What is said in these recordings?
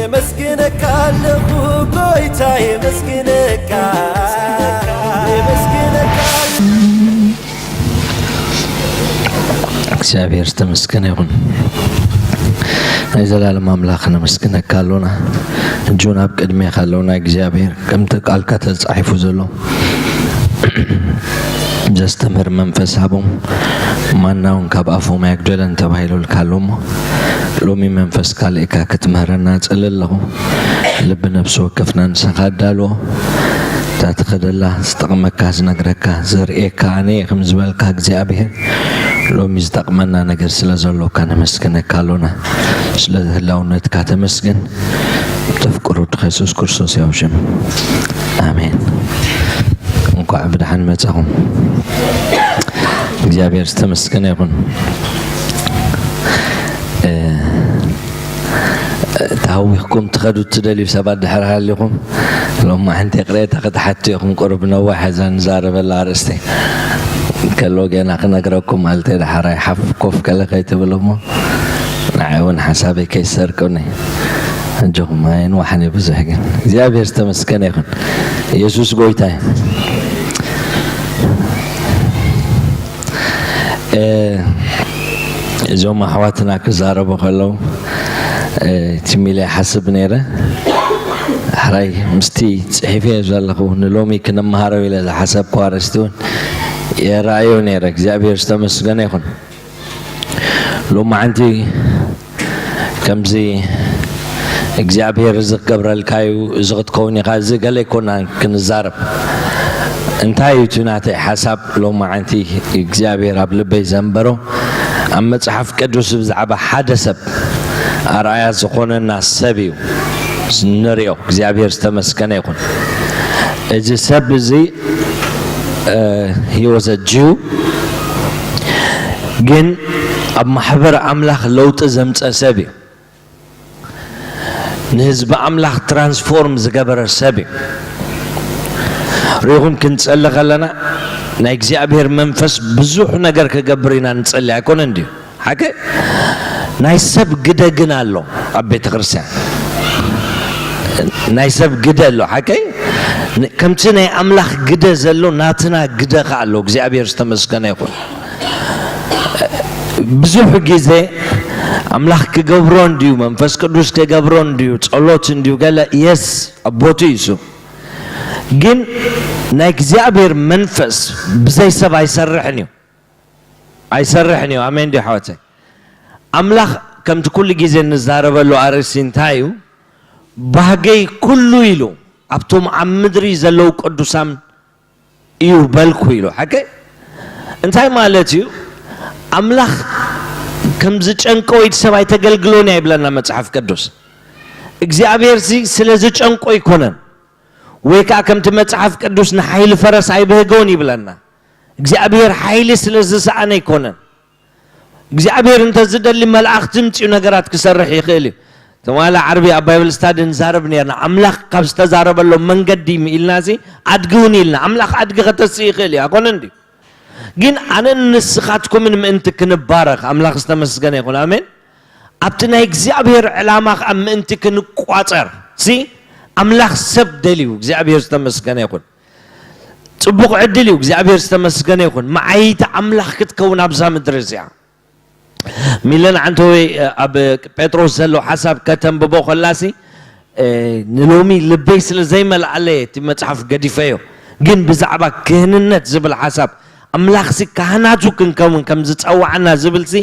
የመስግነካ ኣለኹ ጎይታ፣ የመስግነካ፣ የመስግነካ። እግዚኣብሔር ዝተመስገነ ይኹን። ናይ ዘላለም ኣምላኽ ነመስግነካ ኣሎና። እጁን ኣብ ቅድሜኻ ኣሎና እግዚኣብሔር፣ ከምቲ ቃልካ ተጻሒፉ ዘሎ ዘስተምህር መንፈስ ሃቦም፣ ማና እውን ካብ ኣፎም ኣየጉደለን ተባሂሉልካ ኣሎ እሞ፣ ሎሚ መንፈስካ ልእካ ክትምህረና እጽሊ ኣለኹ። ልቢ ነፍሲ ወከፍና ንስኻ ኣዳልዎ። እታ ትኸደላ ዝጠቕመካ ዝነግረካ ዘርእየካ ኣነ እየ ከም ዝበልካ እግዚኣብሔር፣ ሎሚ ዝጠቕመና ነገር ስለ ዘሎካ ነመስግነካ ኣሎና። ስለ ህላውነትካ ተመስገን። ተፍቅሮ ድኻ የሱስ ክርስቶስ ያው ሽም። ኣሜን። እንኳዕ ብደሓን መጻኹም። እግዚኣብሔር ዝተመስገነ ይኹን። እ፣ ተሃዊኽኩም ትኸዱ እትደልዩ ሰባት ድሕር ሃሊኹም፣ ሎማዓንቲ ይቕሬታ ክትሓቱ ኢኹም። ቁሩብ ነዋሕ እዛ ንዛረበላ ኣርእስቲ ከሎ ገና ክነግረኩም ኣልተ ደሓራይ ሓፍ ኮፍ ከለ ከይትብል እሞ፣ ንዓይ እውን ሓሳበይ ከይሰርቅኒ። ኣጆኹም፣ ኣይንዋሕን እዩ ብዙሕ ግን። እግዚኣብሔር ዝተመስገነ ይኹን። ኢየሱስ ጎይታ እዩ። እ፣ እዞም ኣሕዋትና ክዛረቡ ከለዉ፣ እ፣ ትም ኢለ ይሓስብ ነይረ። ሕራይ ምስቲ ጽሒፈዮ ዘለኹ ንሎሚ ክንመሃሮ ኢለ ዝሓሰብኩ ኣርእስቲ እውን የረኣዮ ነይረ። እግዚኣብሔር ዝተመስገነ ይኹን። ሎማዓንቲ ከምዚ እግዚኣብሔር እዚ ክገብረልካ እዩ፣ እዚ ክትከውን ኢኻ፣ እዚ ገለ ኣይኮናን ክንዛረብ። እንታይ እዩ እቲ ናተይ ሓሳብ ሎማዓንቲ እግዚኣብሔር ኣብ ልበይ ዘንበሮ? ኣብ መጽሓፍ ቅዱስ ብዛዕባ ሓደ ሰብ ኣርኣያ ዝኾነና ሰብ እዩ ንሪኦ። እግዚኣብሔር ዝተመስገነ ይኹን። እዚ ሰብ እዚ፣ እ፣ he was a Jew፣ ግን ኣብ ማሕበር ኣምላኽ ለውጢ ዘምጸ ሰብ እዩ። ንህዝቢ ኣምላኽ ትራንስፎርም ዝገበረ ሰብ እዩ። ርኢኹም ክንጸሊ ከለና ናይ እግዚኣብሔር መንፈስ ብዙሕ ነገር ክገብር ኢና ንጸሊ ኣይኮነን ድዩ? ሓቂ ናይ ሰብ ግደ ግን ኣሎ ኣብ ቤተ ክርስቲያን። ናይ ሰብ ግደ ኣሎ ሓቂ ን-፣ ከምቲ ናይ ኣምላኽ ግደ ዘሎ ናትና ግደ ከኣ ኣሎ። እግዚኣብሔር ዝተመስገነ ይኹን። ብዙሕ ግዜ ኣምላኽ ክገብሮ እንድዩ፣ መንፈስ ቅዱስ ክገብሮ እንድዩ፣ ጸሎት እንድዩ፣ ገለ የስ ኣቦቱ እዩ እሱ። ግን ናይ እግዚኣብሔር መንፈስ ብዘይ ሰብ ኣይሰርሕን እዩ። ኣይሰርሕን እዩ። ኣሜን ድዩ ኣሕዋተይ? ኣምላኽ ከምቲ ኩሉ ግዜ እንዛረበሉ ኣርእስቲ እንታይ እዩ? ባህገይ ኩሉ ኢሉ ኣብቶም ኣብ ምድሪ ዘለዉ ቅዱሳን እዩ በልኩ ኢሉ። ሓቂ እንታይ ማለት እዩ? ኣምላኽ ከም ዝጨንቆ ኢድ ሰብ ኣይተገልግሎን እያ ይብለና መጽሓፍ ቅዱስ። እግዚኣብሔርሲ ስለ ዝጨንቆ ኣይኮነን፣ ወይ ከኣ ከምቲ መጽሓፍ ቅዱስ ንሓይሊ ፈረስ ኣይብህጎን ይብለና። እግዚኣብሔር ሓይሊ ስለ ዝሰኣነ ኣይኮነን። እግዚኣብሔር እንተ ዝደሊ መላእኽቲ ምጽኡ ነገራት ክሰርሕ ይኽእል እዩ። ትማሊ ዓርቢ ኣብ ባይብል ስታዲ ንዛረብ ነርና። ኣምላኽ ካብ ዝተዛረበሎም መንገዲ ኢልና እዚ ኣድጊ እውን ኢልና። ኣምላኽ ኣድጊ ከተስእ ይኽእል እዩ። ኣኮነን ድዩ? ግን ኣነን ንስኻትኩምን ምእንቲ ክንባረኽ፣ ኣምላኽ ዝተመስገነ ይኹን። ኣሜን። ኣብቲ ናይ እግዚኣብሔር ዕላማ ከኣ ምእንቲ ክንቋጸር፣ ሲ ኣምላኽ ሰብ ደልዩ። እግዚኣብሔር ዝተመስገነ ይኹን። ጽቡቕ ዕድል እዩ። እግዚኣብሔር ዝተመስገነ ይኹን። መዓይቲ ኣምላኽ ክትከውን ኣብዛ ምድሪ እዚኣ። ሚለን ዓንተወይ ኣብ ጴጥሮስ ዘሎ ሓሳብ ከተንብቦ ከላሲ፣ እ፣ ንሎሚ ልበይ ስለ ዘይመልኣለ እቲ መጽሓፍ ገዲፈዮ። ግን ብዛዕባ ክህንነት ዝብል ሓሳብ፣ ኣምላኽሲ ካህናቱ ክንከውን ከም ዝጸዋዓና ዝብልሲ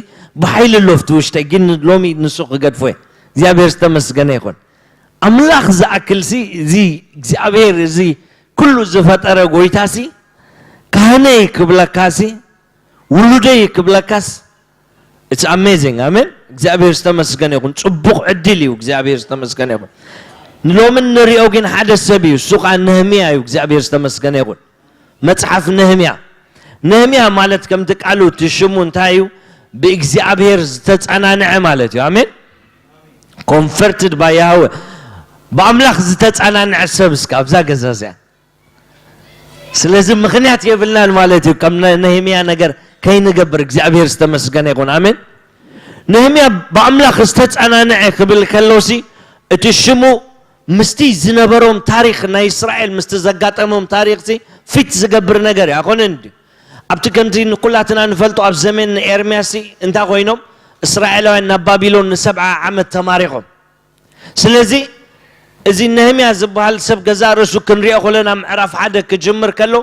ብሓይሊ ኣሎ ኣብቲ ውሽጠይ። ግን ሎሚ ንሱ ክገድፎ እየ። እግዚኣብሔር ዝተመስገነ ይኹን። ኣምላኽ ዝኣክልሲ፣ እዚ እግዚኣብሔር፣ እዚ ኩሉ ዝፈጠረ ጎይታሲ፣ ካህነይ ክብለካሲ፣ ውሉደይ ክብለካስ፣ it's amazing። ኣሜን። እግዚኣብሔር ዝተመስገነ ይኹን። ጽቡቕ ዕድል እዩ። እግዚኣብሔር ዝተመስገነ ይኹን። ንሎሚ እንሪኦ ግን ሓደ ሰብ እዩ። እሱ ኸኣ ነህምያ እዩ። እግዚኣብሔር ዝተመስገነ ይኹን። መጽሓፍ ነህምያ። ነህምያ ማለት ከምቲ ቃሉ እቲ ሽሙ እንታይ እዩ? ብእግዚኣብሔር ዝተጸናንዐ ማለት እዩ። ኣሜን። Comforted by Yahweh። ብኣምላኽ ዝተጸናንዐ ሰብ እስከ ኣብዛ ገዛ እዚኣ። ስለዚ ምኽንያት የብልናን ማለት እዩ። ከም ነ-፣ ነህምያ ነገር ከይንገብር እግዚኣብሔር ዝተመስገነ ይኹን። ኣሜን። ነህምያ ብኣምላኽ ዝተጸናንዐ ክብል ከሎሲ እቲ ሽሙ ምስቲ ዝነበሮም ታሪኽ ናይ እስራኤል ምስቲ ዘጋጠሞም ታሪኽሲ ፊት ዝገብር ነገር እዩ። ኣይኮነን ድዩ? ኣብቲ ከምቲ ንኩላትና ንፈልጦ ኣብ ዘመን ኤርምያስ እንታይ ኮይኖም? እስራኤላውያን ናብ ባቢሎን ንሰብዓ ዓመት ተማሪኾም። ስለዚ እዚ ነህምያ ዝበሃል ሰብ ገዛእ ርእሱ ክንሪኦ ከለና ምዕራፍ ሓደ ክጅምር ከሎ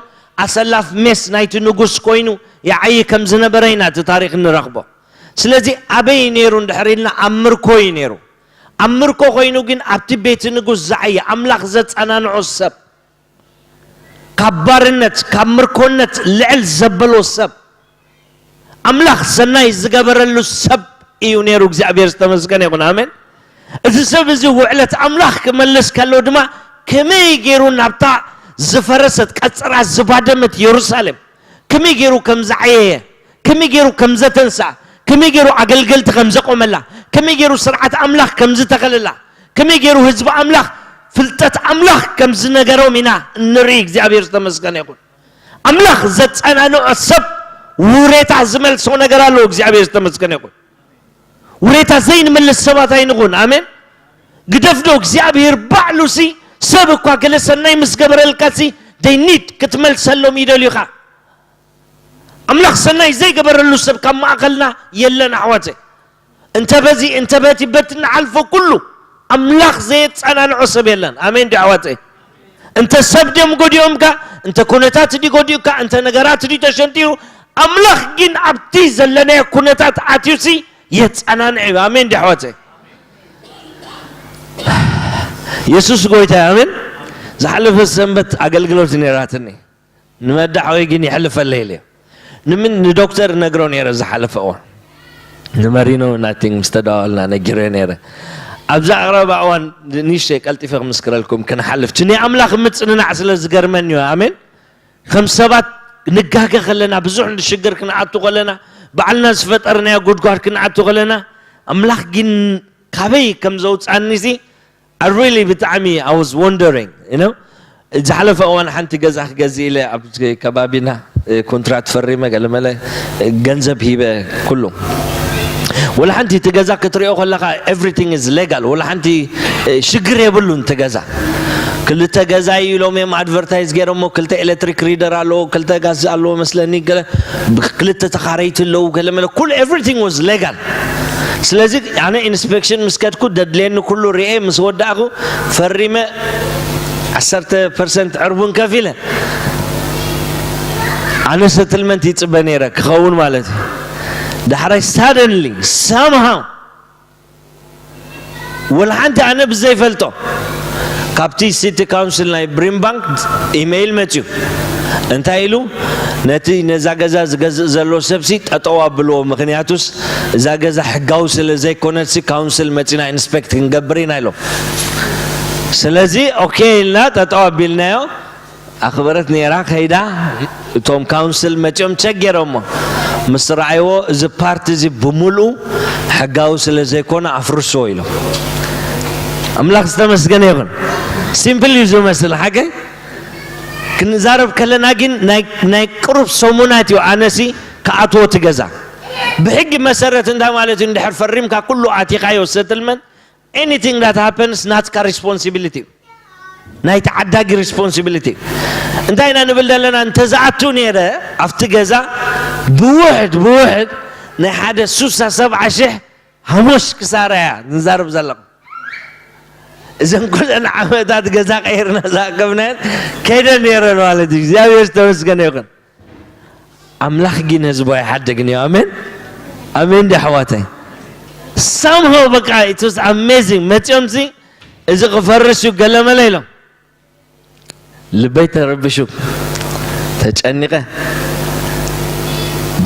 ኣሰላፍ ሜስ ናይቲ ንጉስ ኮይኑ ይዓዪ ከም ዝነበረ ኢና እቲ ታሪኽ ንረኽቦ። ስለዚ ኣበይ ነይሩ እንድሕር ኢልና ኣብ ምርኮ እዩ ነይሩ። ኣብ ምርኮ ኮይኑ ግን ኣብቲ ቤት ንጉስ ዝዓየ ኣምላኽ ዘጸናንዖ ሰብ ካብ ባርነት ካብ ምርኮነት ልዕል ዘበሎ ሰብ ኣምላኽ ሰናይ ዝገበረሉ ሰብ እዩ ነይሩ። እግዚኣብሔር ዝተመስገነ ይኹን። ኣሜን። እዚ ሰብ እዚ ውዕለት ኣምላኽ ክመልስ ከሎ ድማ ከመይ ገይሩ ናብታ ዝፈረሰት ቀጽራ ዝባደመት የሩሳሌም ከመይ ገይሩ ከም ዝዓየየ ከመይ ገይሩ ከም ዘተንስኣ ከመይ ገይሩ ኣገልገልቲ ከም ዘቆመላ ከመይ ገይሩ ስርዓት ኣምላኽ ከም ዝተኸለላ ከመይ ገይሩ ህዝቢ ኣምላኽ ፍልጠት ኣምላኽ ከም ዝነገሮም ኢና እንርኢ። እግዚኣብሔር ዝተመስገነ ይኹን። ኣምላኽ ዘጸናንዖ ሰብ ውሬታ ዝመልሶ ነገር ኣለዎ። እግዚኣብሔር ዝተመስገነ ይኹን። ውሬታ ዘይንመልስ ሰባት ኣይንኹን። ኣሜን። ግደፍዶ እግዚኣብሔር ባዕሉሲ ሰብ እኳ ገለ ሰናይ ምስ ገበረልካሲ ደይኒድ ክትመልሰሎም ይደልዩኻ። ኣምላኽ ሰናይ ዘይገበረሉ ሰብ ካብ ማእኸልና የለን ኣሕዋተይ። እንተ በዚ እንተ በቲ በቲ ንሓልፎ ኩሉ ኣምላኽ ዘየጸናንዖ ሰብ የለን። ኣሜን ድዩ ኣሕዋተይ? እንተ ሰብ ድዮም ጎዲኦምካ፣ እንተ ኩነታት ድዩ ጎዲኡካ፣ እንተ ነገራት ድዩ ተሸንጢሩ፣ ኣምላኽ ግን ኣብቲ ዘለናዮ ኩነታት ኣትዩሲ የጸናንዕ እዩ። ኣሜን ድዩ ኣሕዋተይ? የሱስ ጎይታ እዩ። ኣሜን። ዝሓለፈ ሰንበት ኣገልግሎት ነይራትኒ። ንመዳሓወይ ግን ይሕልፈለይ ኢለ። ንምን ንዶክተር ነግሮ ነይረ ዝሓለፈ እዋን ንመሪኖ ናቲንግ ምስ ተደዋወልና ነጊረ ነይረ። ኣብዛ ቀረባ እዋን ንእሽተይ ቀልጢፈ ክምስክረልኩም ክንሓልፍ እቲ ናይ ኣምላኽ ምጽንናዕ ስለ ዝገርመኒ እዩ። ኣሜን። ከም ሰባት ንጋገ ከለና ብዙሕ ሽግር ክንኣቱ ከለና ባዕልና ዝፈጠርናዮ ጉድጓድ ክንኣቱ ከለና ኣምላኽ ግን ካበይ ከም ዘውፅኣኒ ሲ I really ብጣዕሚ I was wondering you know ዝሓለፈ እዋን ሓንቲ ገዛ ክገዝእ ኢለ ኣብ ከባቢና ኮንትራት ፈሪመ ገለመለ ገንዘብ ሂበ ኩሉ ወላ ሓንቲ እቲ ገዛ ክትሪኦ ከለካ everything is legal ወላ ሓንቲ ሽግር የብሉን እቲ ገዛ ክልተ ገዛ እዩ ኢሎም እዮም ኣድቨርታይዝ ገይሮሞ ክልተ ኤሌክትሪክ ሪደር ኣለዎ ክልተ ጋዝ ኣለዎ መስለኒ ገለ ክልተ ተኻረይቲ ኣለዉ ገለመለ ኩሉ everything was legal ስለዚ ኣነ ኢንስፔክሽን ምስ ከድኩ ደድልየኒ ኩሉ ርኤ ምስ ወዳእኩ ፈሪመ ዓሰርተ ፐርሰንት ዕርቡን ከፊለ ኣነ ሰትልመንት ይፅበ ነይረ ክኸውን ማለት እዩ ዳሕራይ suddenly somehow ወላ ሓንቲ ኣነ ብዘይፈልጦ ካብቲ ሲቲ ካውንስል ናይ ብሪምባንክ ኢመይል መፅዩ እንታይ ኢሉ ነቲ ነዛ ገዛ ዝገዝእ ዘሎ ሰብሲ ጠጠው ኣብልዎ ምክንያቱስ እዛ ገዛ ሕጋዊ ስለ ዘይኮነትሲ ካውንስል መፂና ኢንስፔክት ክንገብር ኢና ኢሎም ስለዚ ኦኬ ኢልና ጠጠው ኣቢልናዮ ኣኽበረት ነይራ ከይዳ እቶም ካውንስል መፂኦም ቸክ ገይሮሞ ምስ ረኣይዎ እዚ ፓርቲ እዚ ብምልኡ ሕጋዊ ስለ ዘይኮነ ኣፍርስዎ ኢሎም ኣምላኽ ዝተመስገነ ይኹን ሲምፕል እዩ ዝመስል ሓቀይ ክንዛረብ ከለና ግን ናይ ቅሩብ ሰሙናት እዩ ኣነሲ ክኣትዎ እቲ ገዛ ብሕጊ መሰረት እንዳ ማለት እዩ እንድሕር ፈሪምካ ኩሉ ኣቲኻዮ ሰትልመንት anything that happens ናትካ responsibility እዩ ናይቲ ዓዳጊ responsibility እዩ እንታይ ኢና ንብል ዘለና እንተዝኣቱ ነይረ ኣብቲ ገዛ ብውሕድ ብውሕድ ናይ ሓደ ሱሳ ሰብዓ ሽሕ ሃሙሽ ክሳራ እያ ንዛረብ ዘለኹ እዘን ኩለን ዓመታት ገዛ ቀይርና ዝኣከብናየን ከይደን ነይረን ማለት እዩ እግዚኣብሔር ዝተመስገነ ይኹን ኣምላኽ ግን ህዝቡ ኣይሓድግን እዩ ኣሜን ኣሜን ዲ ኣሕዋተይ somehow በቃ it was amazing መፂኦምሲ እዚ ክፈርስ እዩ ገለመለ ኢሎም ልበይ ተረብሹ ተጨኒቐ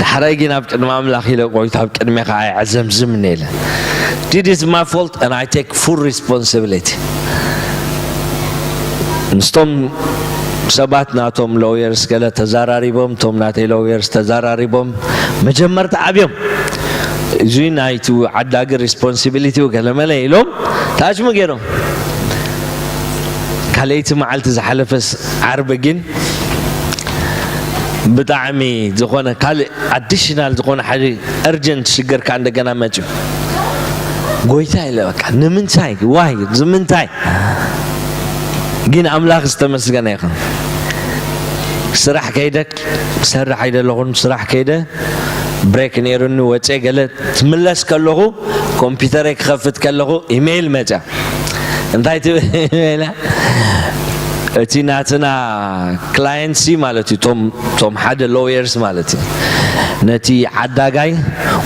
ዳሕራይ ግን ኣብ ቅድሚ ኣምላኽ ኢለ ቆይቱ ኣብ ቅድሜኻ ኣይዕዘምዝምን ኢለ did is my fault and I take full responsibility ምስቶም ሰባት ናቶም ሎየርስ ገለ ተዘራሪቦም እቶም ናተይ ሎየርስ ተዘራሪቦም መጀመርታ ኣብዮም እዚ ናይቲ ዓዳጊ ሪስፖንሲቢሊቲ ገለመለ ኢሎም ታችሙ ገይሮም ካልኣይቲ መዓልቲ ዝሓለፈስ ዓርቢ ግን ብጣዕሚ ዝኾነ ካልእ ኣዲሽናል ዝኾነ ሓደ እርጀንት ሽግር ከዓ እንደገና መፅዩ ጎይታ ኢለ በቃ ንምንታይ ዋይ ዝምንታይ ግን ኣምላኽ ዝተመስገነ ይኹን። ስራሕ ከይደ ክሰርሕ ኣይደለኹን። ስራሕ ከይደ ብሬክ ነይሩኒ ወፀ ገለ ትምለስ ከለኹ ኮምፒውተረይ ክኸፍት ከለኹ ኢሜይል መፀ። እንታይ ትብል ኢሜይላ? እቲ ናትና ክላየንትሲ ማለት እዩ፣ ቶም ሓደ ሎየርስ ማለት እዩ፣ ነቲ ዓዳጋይ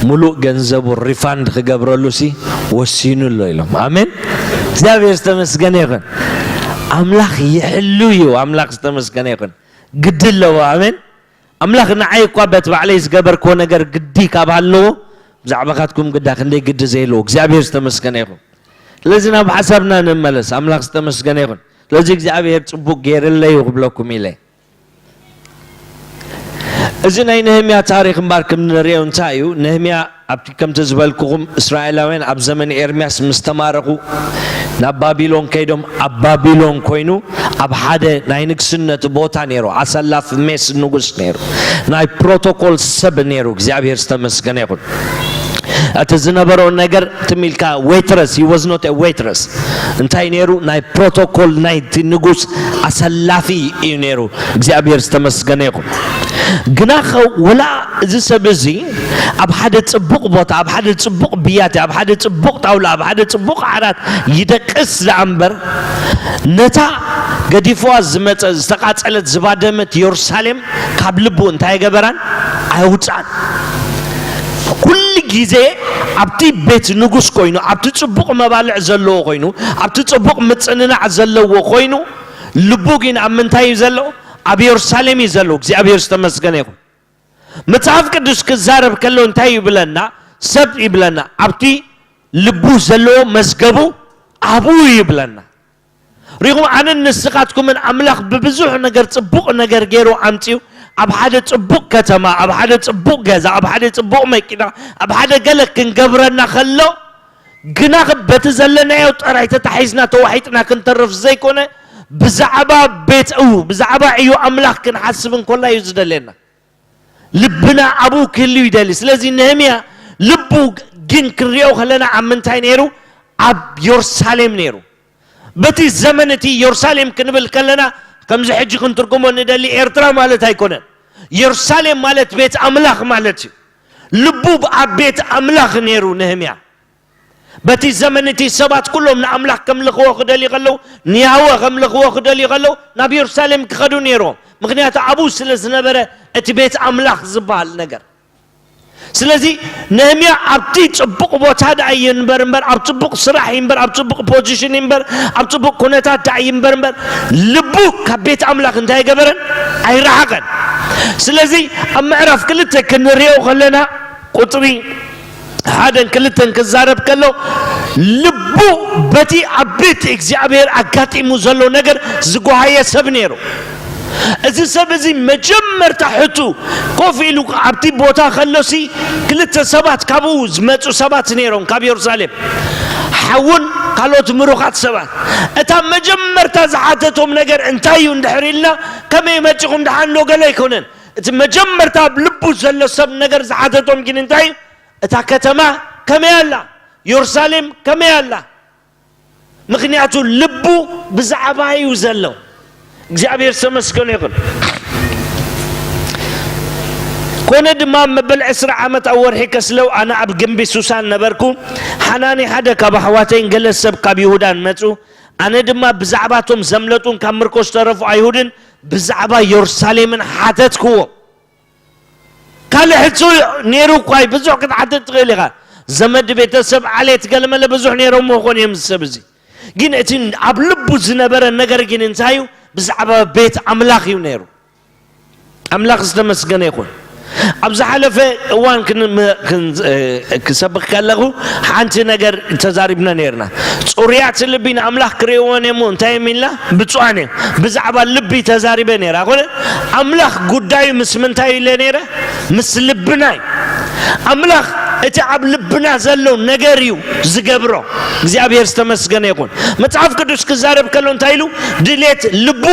ሙሉእ ገንዘቡ ሪፋንድ ክገብረሉ ሲ ወሲኑ ኣሎ ኢሎም። ኣሜን። እግዚኣብሔር ዝተመስገነ ይኹን። ኣምላኽ ይሕሉ እዩ። ኣምላኽ ዝተመስገነ ይኹን። ግዲ ኣለዎ። ኣሜን። ኣምላኽ ንዓይ እኳ በት ባዕለይ ዝገበርክዎ ነገር ግዲ ካብ ኣለዎ፣ ብዛዕባኻትኩም ግዳ ክንደይ ግዲ ዘይለዎ። እግዚኣብሔር ዝተመስገነ ይኹን። ስለዚ ናብ ሓሳብና ንመለስ። ኣምላኽ ዝተመስገነ ይኹን። ስለዚ እግዚኣብሔር ጽቡቕ ገይርለይ ክብለኩም ኢለ። እዚ ናይ ነህምያ ታሪኽ እምባር ከም ንርእዮ እንታይ እዩ? ነህምያ ኣብቲ ከምቲ ዝበልኩኹም እስራኤላውያን ኣብ ዘመን ኤርምያስ ምስ ተማረኹ ናብ ባቢሎን ከይዶም ኣብ ባቢሎን ኮይኑ ኣብ ሓደ ናይ ንግስነት ቦታ ነይሩ። ኣሰላፍ ሜስ ንጉስ ነይሩ። ናይ ፕሮቶኮል ሰብ ነይሩ። እግዚኣብሔር ዝተመስገነ ይኹን። እቲ ዝነበሮ ነገር ትም ኢልካ waitress, he was not a waitress። እንታይ ነይሩ? ናይ ፕሮቶኮል ናይቲ ንጉስ ኣሰላፊ እዩ ነይሩ። እግዚኣብሔር ዝተመስገነ ይኹን። ግናኸ ወላ እዚ ሰብ እዚ ኣብ ሓደ ጽቡቕ ቦታ፣ ኣብ ሓደ ጽቡቕ ብያቲ፣ ኣብ ሓደ ጽቡቕ ጣውላ፣ ኣብ ሓደ ጽቡቕ ዓራት ይደቅስ ደኣ እምበር ነታ ገዲፍዋ ዝመጸ ዝተቓጸለት ዝባደመት የሩሳሌም ካብ ልቡ እንታይ ገበራን ኣየውጽኣን። ኩሉ ግዜ ኣብቲ ቤት ንጉስ ኮይኑ፣ ኣብቲ ጽቡቕ መባልዕ ዘለዎ ኮይኑ፣ ኣብቲ ጽቡቕ ምጽንናዕ ዘለዎ ኮይኑ፣ ልቡ ግን ኣብ ምንታይ እዩ ዘሎ? ኣብ የሩሳሌም እዩ ዘሎ። እግዚኣብሔር ዝተመስገነ ይኹን። መጽሓፍ ቅዱስ ክዛረብ ከሎ እንታይ ይብለና? ሰብ ይብለና፣ ኣብቲ ልቡ ዘለዎ መዝገቡ ኣብኡ ይብለና። ሪኹም፣ ኣነን ንስኻትኩምን ኣምላኽ ብብዙሕ ነገር ጽቡቕ ነገር ገይሩ ኣምጺኡ፣ ኣብ ሓደ ጽቡቕ ከተማ፣ ኣብ ሓደ ጽቡቕ ገዛ፣ ኣብ ሓደ ጽቡቕ መኪና፣ ኣብ ሓደ ገለ ክንገብረና ከሎ፣ ግና በቲ ዘለናዮ ጥራይ ተታሒዝና ተዋሒጥና ክንተርፍ ዘይኮነ፣ ብዛዕባ ቤት፣ ብዛዕባ ዕዮ ኣምላኽ ክንሓስብ እንኮላ እዩ ዝደልየና። ልብና ኣብኡ ክህሉ ይደሊ። ስለዚ ነህምያ ልቡ ግን ክንሪኦ ከለና ኣብ ምንታይ ነይሩ? ኣብ የሩሳሌም ነይሩ። በቲ ዘመን እቲ የሩሳሌም ክንብል ከለና ከምዚ ሕጂ ክንትርጉሞ ንደሊ ኤርትራ ማለት ኣይኮነን። የሩሳሌም ማለት ቤት ኣምላኽ ማለት እዩ። ልቡ ኣብ ቤት ኣምላኽ ነይሩ ነህምያ። በቲ ዘመን እቲ ሰባት ኩሎም ንኣምላኽ ከምልኽዎ ክደልዩ ከለዉ፣ ንያህወ ከምልኽዎ ክደልዩ ከለዉ ናብ የሩሳሌም ክኸዱ ነይርዎም። ምኽንያቱ ኣብኡ ስለ ዝነበረ እቲ ቤት ኣምላኽ ዝበሃል ነገር። ስለዚ ነህምያ ኣብቲ ጽቡቕ ቦታ ደኣ ይንበር እምበር፣ ኣብ ጽቡቕ ስራሕ ይንበር፣ ኣብ ጽቡቕ ፖዚሽን ይንበር፣ ኣብ ጽቡቕ ኩነታት ደኣ ይንበር እምበር፣ ልቡ ካብ ቤት ኣምላኽ እንታይ ኣይገበረን? ኣይረሓቐን። ስለዚ ኣብ ምዕራፍ ክልተ ክንሪኦ ከለና ቁጽሪ ሓደን ክልተን ክዛረብ ከሎ ልቡ በቲ ኣብ ቤት እግዚኣብሔር ኣጋጢሙ ዘሎ ነገር ዝጓሃየ ሰብ ነይሩ። እዚ ሰብ እዚ መጀመርታ ሕቱ ኮፍ ኢሉ ኣብቲ ቦታ ከሎሲ ክልተ ሰባት ካብኡ ዝመጹ ሰባት ነይሮም ካብ የሩሳሌም ሓውን ካልኦት ምሩኻት ሰባት። እታ መጀመርታ ዝሓተቶም ነገር እንታይ እዩ እንድሕር ኢልና ከመይ መጺኹም ደሓን ዶ ገለ ኣይኮነን። እቲ መጀመርታ ኣብ ልቡ ዘሎ ሰብ ነገር ዝሓተቶም ግን እንታይ እዩ? እታ ከተማ ከመይ ኣላ? የሩሳሌም ከመይ ኣላ? ምኽንያቱ ልቡ ብዛዕባ እዩ ዘሎ። እግዚኣብሔር ዝተመስገነ ይኹን። ኮነ ድማ መበል ዕስራ ዓመት ኣብ ወርሒ ከስለው ኣነ ኣብ ግንቢ ሱሳን ነበርኩ። ሓናኒ ሓደ ካብ ኣሕዋተይን ገለ ሰብ ካብ ይሁዳን መጹ። ኣነ ድማ ብዛዕባ እቶም ዘምለጡን ካብ ምርኮ ዝተረፉ ኣይሁድን ብዛዕባ የሩሳሌምን ሓተትክዎ። ካልእ ሕቶ ነይሩ እኳ እዩ፣ ብዙሕ ክትሓትት ትኽእል ኢኻ። ዘመድ፣ ቤተሰብ፣ ዓሌት፣ ገለመለ ብዙሕ ነይሮም ክኾኑ እዮም። እዚ ሰብ እዚ ግን እቲ ኣብ ልቡ ዝነበረ ነገር ግን እንታይ እዩ? ብዛዕባ ቤት ኣምላኽ እዩ ነይሩ። ኣምላኽ ዝተመስገነ ይኹን። ኣብ ዝሓለፈ እዋን ክን-፣ ም-፣ ክን-፣ እ፣ ክሰብኽ ከለኹ ሓንቲ ነገር ተዛሪብና ነይርና። ጽሩያት ልቢ ንኣምላኽ ክርእይዎን እሞ እንታይ እዮም ኢልና? ብፁዓን እዮም። ብዛዕባ ልቢ ተዛሪበ ነይረ። ኣኾነ ኣምላኽ ጉዳዩ ምስ ምንታይ ኢለ ነይረ? ምስ ልብና እዩ። ኣምላኽ እቲ ኣብ ልብና ዘሎ ነገር እዩ ዝገብሮ። እግዚኣብሔር ዝተመስገነ ይኹን። መጽሓፍ ቅዱስ ክዛረብ ከሎ እንታይ ኢሉ? ድሌት ልቡ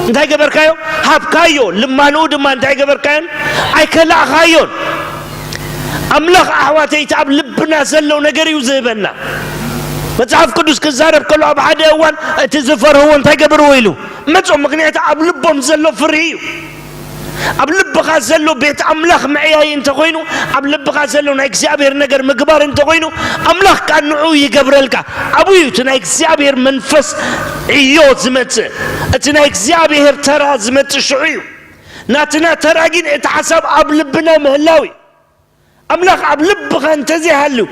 እንታይ ገበርካዮ? ሃብካዮ። ልማንኡ ድማ እንታይ ገበርካዮን? ኣይከላእኻዮን። ኣምላኽ ኣሕዋተይ እቲ ኣብ ልቢ ልብና ዘሎ ነገር እዩ ዝህበና። መጽሓፍ ቅዱስ ክዛረብ ከሎ ኣብ ሓደ እዋን እቲ ዝፈርህዎ እንታይ ገብርዎ ኢሉ መጾም፣ ምክንያቱ ኣብ ልቦም ዘሎ ፍርሂ እዩ። ኣብ ልብኻ ዘሎ ቤት ኣምላኽ ምዕያይ እንተኾይኑ፣ ኣብ ልብኻ ዘሎ ናይ እግዚኣብሔር ነገር ምግባር እንተኾይኑ፣ ኣምላኽ ከዓ ንዑ ይገብረልካ። ኣብኡ እዩ እቲ ናይ እግዚኣብሔር መንፈስ ዕዮ ዝመጽእ፣ እቲ ናይ እግዚኣብሔር ተራ ዝመጽእ ሽዑ እዩ። ናትና ተራ ግን እቲ ሓሳብ ኣብ ልብና ምህላው እዩ። ኣምላኽ ኣብ ልብኻ እንተዘይሃልዩ፣